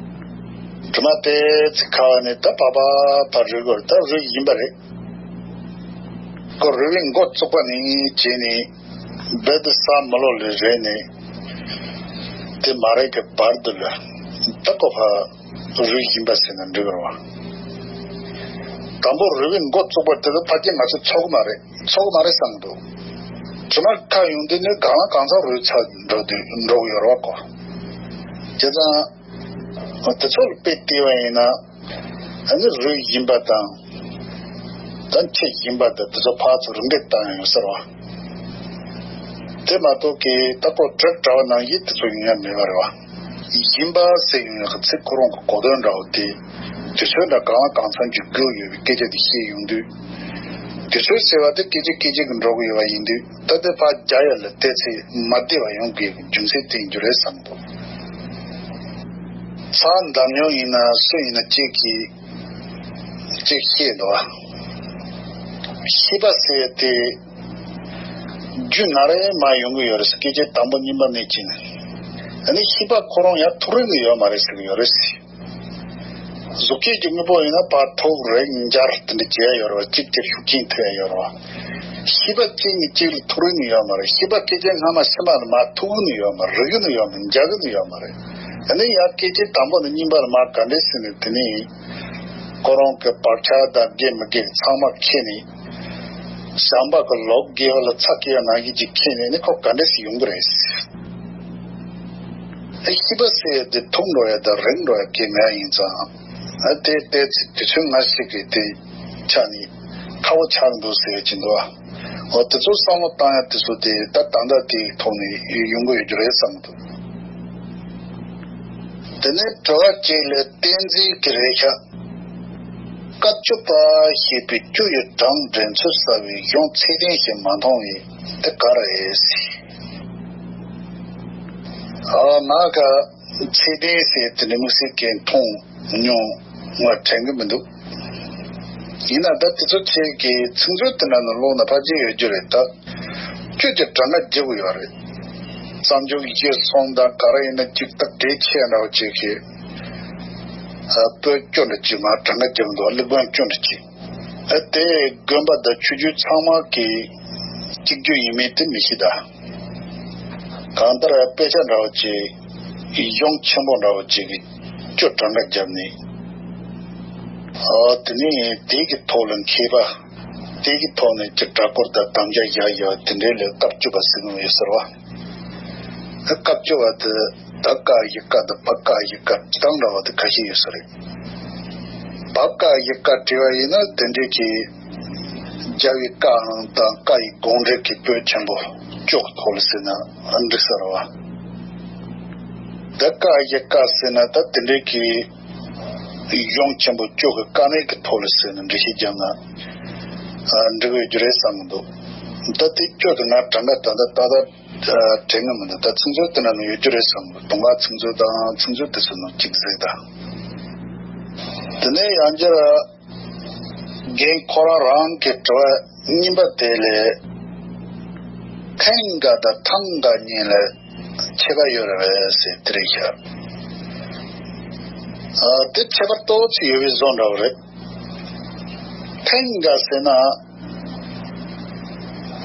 གྲིབ་མ་དེ་ཚིག་ཁ་བ་ནས་ད་པ་པ་ཕར་རུལ་དགོས་རེད། ད་རུལ་ཡིན་པ་རེད། ཁོ་རུལ་བའི་འགོ་བཙུགས་པ་ནས་བྱས་ནས་རྦད་དེ་ས་མི་ལོ་ལས་རེད་ནས་དེ་མ་རེད་ཀྱི་བར་དུ་ལ་ད་ཁོ་ཕར་རུལ་བཞིན་པ་ཟེར་ན་འགྲིག་རེད་བ། དང་པོ་རུལ་བའི་འགོ་བཙུགས་པ་དེ་ཚོ་ཕལ་ཆེར་ང་ཚོས་ཚོར་གི་མ་རེད། ཚོར་གི་མ་རེད་བསམ་གི་འདུག་གྲིབ་མ་ཁ་ཡོང་དུས་ནི་གང་ལ་གང་འཚམ་རུལ་ཚར་འགྲོ་དུས་འགྲོ་གི་ཡོད་རེད་བ་ཁོ། བྱས་ཙང་དེ་ཚོ་ལ་དཔེ་བལྟས་པ་ཡིན་ན་ཨ་ནི་རུལ་བཞིན་པ་དང་། ད་འཆི་བཞིན་པ་དང་དེ་ཚོ་ཕར་ཚུར་རུ་འདྲེས་བཏང་ཡོང་ཟེར་བ། དེ་མ་གཏོགས་ཀྱི་ད་ཁོ་བྲག་གྲྭ་བ་ནང་བཞིན་དེ་ཚོ་ཡོང་ཡ་མེད་པ་རེད་བ། བཞིན་པ་ཟེར་ཡོང་ཡ་གི་ཚིག་ཁོ་རང་གི་གོ་དོན་འདྲ་བོ་དེ། དུས་ཚོད་འདྲ་གང་ལ་གང་འཚམ་གྱི་དགོས་ཡོད་པའི་སྐད་ཆ་དེ་བཤད་ཡོང་དུས། དུས་ཚོད་ཟེར་བ་དེ་སྐད་ཅིག་སྐད་ཅིག་གི་འགྲོ་གི་ཡོད་པ་ཡིན་དུས་ད་ལྟའི་ཕར་རྒྱག་ཡ་ལ་བལྟས་ཚེ་མ་བདེ་བ་ཡོང་དགོས་ཀྱི་རྒྱུ་མཚན་དེ་ཡིན་རྒྱུ་རེད་བསམ་འདུག་ཚ་འདམ་ཡོང་ཡིན་ན་སུ་ཡིན་ན་གཅིག་གིས་གཅིག་ཤེས་འདུག་ཨ། ཤི་བ་ཟེར་ཡ་དེ། རྒྱུ་ན་རེ་མ་ཡོང་གི་ཡོད་རེད། སྐད་ཆ་དང་པོ་གཉིས་པ་ནས་ཅི་ན། ཨ་ནི་ཤི་བ་ཁོ་རང་ཡང་ཐུག་རིན་གི་ཡོད་མ་རེད་ཟེར་གི་ཡོད་རེད། གཟུགས་སྐྱེས་ཀྱི་དངོས་པོ་ཡིན་ན་ཕར་ཐུག་རེག་འབྱར་དེ་འདྲ་བྱས་ཡོད་རེད་བ། གཅིག་གཅིག་ཤུགས་རྐྱེན་ཐེབས་ཡོད་རེད་བ། ཤི་བ་གཅིག་ནས་གཅིག་ལ་ཐུག་རིན་གི་ཡོད་མ་རེད། ཤི་བ་སྐད་ཆ་སྔ་མ་སེམས་པ་ལ་མ་ཐུག་གི་ནི་ཡོད་མ་རེད། རིག་གི་ནི་ཡོད་མ་རེད། འཇག་གི་ནི་ཡོད་མ་རེད། དེ་ནས་ཡང་སྐད་ཅིག་དང་པོ་ནས་གཉིས་པ་ལ་མར་ག་འདྲས་ཟེར་ནས། དེ་ནས་ཁོ་རང་གི་བག་ཆགས་དང་དགེ་མི་དགེ་ཚང་མ་ཁྱེར་ནས། བྱམས་པ་གི་ལོག་དགེ་བ་ལ་ཚ་གི་ཡ་ན་གི་ཅིག་ཁྱེར་ནས་ནི་ཁོ་ག་འདྲས་སེ་ཡོང་གི་རེད། ཨ་ཤི་བ་ཟེར་ཡ་དེ་ཐུང་འགྲོ་ཡ་དང་རིང་འགྲོ་ཡ་གི་མེད་ཡིན་ཙང་། ཨ་དེ་ལྟས་ཚེ་དུས་ཚོད་སྔ་ཕྱི་གི་དེ་ཆ་ནས་ཁག་པོ་ཆགས་འདུག་ཟེར་གྱི་འདུག་ཨ། འོ་དེ་ཚོ་བསམ་བློ་བཏང་ཡ་དེ་ཚོ་དེ་ད་ད་ལྟ་དེའི་ཐོག་ནས་ཡོང་གི་ཡོད་རྒྱུ་རེད་བསམ་གི་འདུག། དེ་ནས་དྲི་བ་གཅིག་ལ་བསྟན་འཛིན་གྱི་རེད་ཤག། བཀའ་བཅུ་པ་ཞེས་པའི་བཅུ་ཡི་གྲངས་འདྲེན་ཚུལ་གསལ་བའི་གཞུང་ཚད་ལྡན་ཞིག་མ་མཐོང་བས་དེ་ག་རེ་རེད་ཟེར། ཨ་ང་ག་ཚད་ལྡན་ཟེར་དེ་འདྲ་དམིགས་བསལ་གྱི་མཐོང་མྱོང་ང་དྲན་གི་མི་འདུག། ཡིན་ན་ད་དེ་ཚོ་ཁྱེད་ཀྱིས་ཚིག་མཛོད་དེ་འདྲ་ནང་ཀློག་ན་ཕལ་ཆེར་ཡོད་རྒྱུ་རེད་ད། བཅུ་གི་གྲངས་ཀ་རྒྱག་གི་ཡོད་རེད། བརྩམས་ཆོས་ཀྱི་གཞིར་སོང་དང་ག་རེ་ཡིན་ན་གཅིག་ཏག་གྲས་ཆེ་འདྲ་བོ་ཅིག་གིས། ཨ་པོད་བཅུ་འདྲ་ཅིག་མ་གྲངས་ཀ་རྒྱག་འདུག་གླེགས་བམ་བཅུ་འདྲ་ཅིག། ཨ་དེ་དགོན་པ་དང་ཆོས་བརྒྱུད་ཚང་མ་གི་གཅིག་གྱུར་ཡིན་མིན་དེ་མི་ཤེས་ད། གང་ལྟར་དཔེ་ཆ་འདྲ་བོ་ཅིག་གཞུང་ཆེན་པོ་འདྲ་བོ་ཅིག་གི་བཅུ་གྲངས་ཀ་བརྒྱབ་ནས། ཨོ་དེ་ནས་དེ་གི་ཐོག་ལ་མཁས་པ། དེ་གི་ཐོག་ནས་ཀྱི་སྒྲ་སྐོར་དང་དམ་བཅའ་བཞག་ཡོད་དེ་འདྲའི་ལས་བཀའ་བཅུ་པ་ཟེར་གྱི་ཡོད་ཟེར་བ། བཀའ་བཅུ་པ་དེ་ད་བཀའ་བཞི་བཀའ་དང་བ་བཀའ་བཞི་བཀའ་བྲིས་སྟངས་འདྲ་བ་དེ་ཁ་ཤས་ཡོད་ས་རེད། བ་བཀའ་བཞི་བཀའ་བྲིས་པ་ཡིན་ན་དེ་འདྲའི་གི་རྒྱལ་བའི་བཀའ་དང་བཀའ་ཡི་དགོངས་འགྲེལ་གྱི་པོད་ཆེན་པོ་བཅུ་གི་ཐོག་ལ་ཟེར་ན་འགྲིག་ས་རེད་བ། ད་བཀའ་བཞི་བཀའ་ཟེར་ན་ད་དེ་འདྲའི་གི་གཞུང་ཆེན་པོ་བཅུ་གི་དཀའ་གནད་ཀྱི་ཐོག་ལ་ཟེར་ནས་འགྲེལ་བཤད་བརྒྱབ་ན་འགྲིག་ཡོད་རྒྱུ་རེད་བསམ་གྱི་འདུག། ད་དེ་བཅུ་དེ་ང་གྲངས་ཀ་ད་ལྟ་ཏག་ཏག་དྲན་གྱི་མི་འདུག། ད་ཚིག་མཛོད་དེ་ན་ནི་ཡོད་རྒྱུ་རེད་བསམ་གྱི་འདུག། དུང་དཀར་ཚིག་མཛོད་དང་ཚིག་མཛོད་དེ་ཚོ་ནང་གཅིག་གཟིགས་དང་། དེ་ནས་ཡང་བསྐྱར་རྒན་ཁོ་རང་རང་གི་དྲི་བ་གཉིས་པ་དེ་ལས། ཐེངས་འགའ་དང་ཐང་འགའ་གཉིས་ལ་ཁྱད་པར་ཡོད་རེད་ཟེར་དེ་རེད་ཤག། ཨ་དེ་ཁྱད་པར་ཏོག་ཙམ་ཡོད་པའི་བཟོ་འདྲ་བོ་རེད། ཐེངས་འགའ་ཟེར་ན་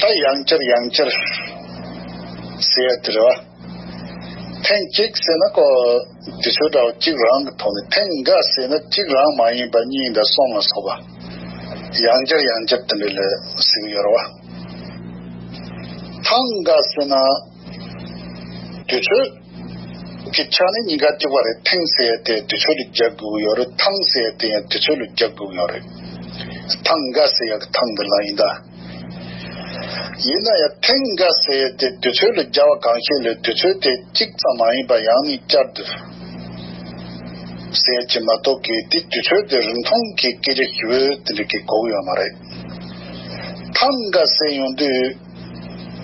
ད་ཡང་བསྐྱར་ཡང་བསྐྱར་ཟེར་ཡ་དེ་རེད་བ། ཐེངས་གཅིག་ཟེར་ན་ཀོ་དུས་ཚོད་འདྲ་བོ་གཅིག་རང་གི་ཐོག་ནས། ཐེངས་འགའ་ཟེར་ན་གཅིག་རང་མ་ཡིན་པ་གཉིས་དང་གསུམ་ལ་སོགས་པ་ཡང་བསྐྱར་ཡང་བསྐྱར་དེ་འདྲ་ལ་ཟེར་གྱི་ཡོད་རེད་བ། ཐང་འགའ་ཟེར་ན་དུས་ཚོད་ཀྱི་ཆ་ནས་གཉིས་ཀ་གཅིག་པ་རེད། ཐེངས་ཟེར་ཡ་དེ་དུས་ཚོད་ལ་རྒྱག་དགོས་ཀྱི་ཡོད་རེད། ཐང་ཟེར་ཡ་དེ་ཡང་དུས་ཚོད་ལ་རྒྱག་དགོས་ཀྱི་ཡོད་རེད། ཐང་འགའ་ཟེར་ཡ་གི་ཐང་འདི་ལ་ཡིན་ད། ཡིན་ན་ཡང་ཐེངས་འགའ་ཟེར་ཡ་དེ་དུས་ཚོད་ལ་རྒྱག་པ་གང་ཤེས་ལས་དུས་ཚོད་དེ་གཅིག་ཙམ་མ་ཡིན་པ་ཡང་ནས་བསྐྱར་དུ་ཟེར་གྱི་མ་གཏོགས་ཀྱི་དེ་དུས་ཚོད་དེ་རིང་ཐུང་གི་སྐད་ཆ་ཞིབ་པོ་དེ་འདྲ་གི་གོ་གི་ཡོད་མ་རེད། ཐང་འགའ་ཟེར་ཡོང་དུས།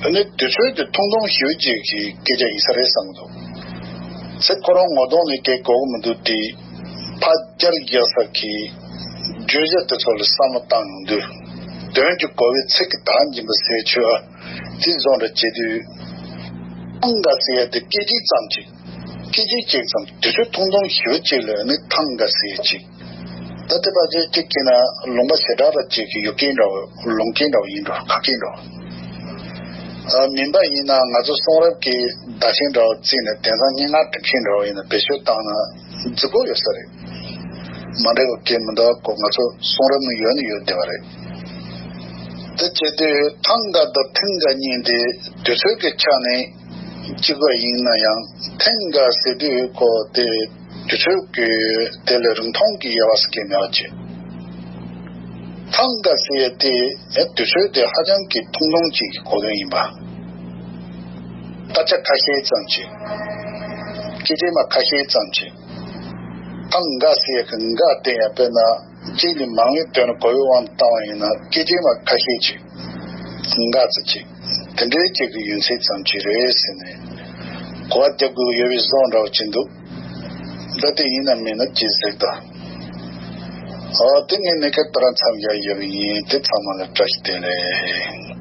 ཨ་ནི་དུས་ཚོད་དེ་ཐུང་ཐུང་ཞེ་པོ་ཅིག་གི་སྐད་ཆ་ཡིན་ས་རེད་བསམ་གྱི་འདུག། ཚེ་ཁོ་རང་ངོ་གདོང་ནས་སྐད་གོ་གི་མི་འདུག་དེ། ཕར་རྒྱབ་རྒྱག་ས་གི་བརྗོད་བྱ་དེ་ཚོ་ལ་བསམ་བློ་བཏང་ཡོང་དུས། དོན་གྱི་གོ་བའི་ཚིག་གི་བདག་འཛིན་པ་ཟེར་ཆོག་ཨ། དེ་བཟོ་འདྲ་བྱེད་དུས། ཐང་འགའ་ཟེར་ཡ་དེ་སྐད་ཅིག་ཙམ་ཅིག། སྐད་ཅིག་ཅིག་ཙམ་དུས་ཚོད་ཐུང་ཐུང་ཞེ་པོ་ཅིག་ལ་ནི་ཐང་འགའ་ཟེར་ཅིག། ད་དེ་ཕལ་ཆེར་གཅིག་བྱས་ན་ལུང་པ་ཞེ་དྲག་ལ་ཅིག་གི་ཡུལ་སྐད་འདྲ་བོ་ལུང་སྐད་འདྲ་བོ་ཡིན་འགྲོ་ཁ་སྐད་འདྲ་བོ། ཨ་མིན་པ་ཡིན་ན་ང་ཚོ་གསུང་རབ་ཀྱི་བརྡ་ཆད་འདྲ་བོ་བརྩིས་ནས་དེང་སང་སྙན་ངག་འབྲི་མཁན་འདྲ་བོ་ཡིན་ན་བེད་སྤྱོད་བཏང་ན་རྫིག་པོ་ཡོད་ས་རེད། མ་འགྲིག་པ་སྐད་མི་འདུག་གོ། ང་ཚོ་གསུང་རབ་ནི་ཡོད་ནི་ཡོད་བསྡད་པ་རེད། དེ་བྱེད་དུས་ཐང་འགའ་དང་ཐེངས་འགའ་གཉིས་དེ་དུས་ཚོད་ཀྱི་ཆ་ནས། གཅིག་པ་ཡིན་ན་ཡང་ཐེངས་འགའ་ཟེར་དུས་ཁོ་དེ་དུས་ཚོད་ཀྱི་དེ་ལས་རིང་ཐུང་གི་དབྱེ་བ་ཟེར་མཁན་མེད་པ་བྱས། ཐང་འགའ་ཟེར་ཡ་དེ་ཡང་དུས་ཚོད་དེ་ཧ་ཅང་གི་ཐུང་ཐུང་ཅིག་གི་གོ་དོན་ཡིན་པ། སྐད་ཆ་ཁ་ཤས་ཙམ་ཅིག། སྐད་ཆ་མ་ཁ་ཤས་ཙམ་ཅིག། ཐང་འགའ་ཟེར་ཡ་གི་འགའ་དེ་ཡང་དཔེར་ན། གཅིག་ལས་མང་བའི་དོན་ལ་གོ་བའི་དབང་དུ་བཏང་བ་ཡིན་ན་སྐད་ཅིག་མ་ཁ་ཤས་ཅིག། འགའ་ཙམ་ཅིག། དེ་འདྲའི་ཅིག་གི་ཡུན་ཚད་ཙམ་ཅིག་རེད་ཟེར་ནས་གོ་བ་རྒྱབ་དགོས་ཡོད་པའི་བཟོ་འདྲ་བོ་ཅིག་འདུག། ད་དེ་ཡིན་ནམ་མིན་ནམ་ཅིག་གཟིགས་དང་། ཨ་དེ་ངས་གནས་སྐབས་ལྟར་མཚམས་བཞག་ཡོད་པ་ཡིན། དེ་ཚང་མ་ལ་བཀྲ་ཤིས་བདེ་ལེགས།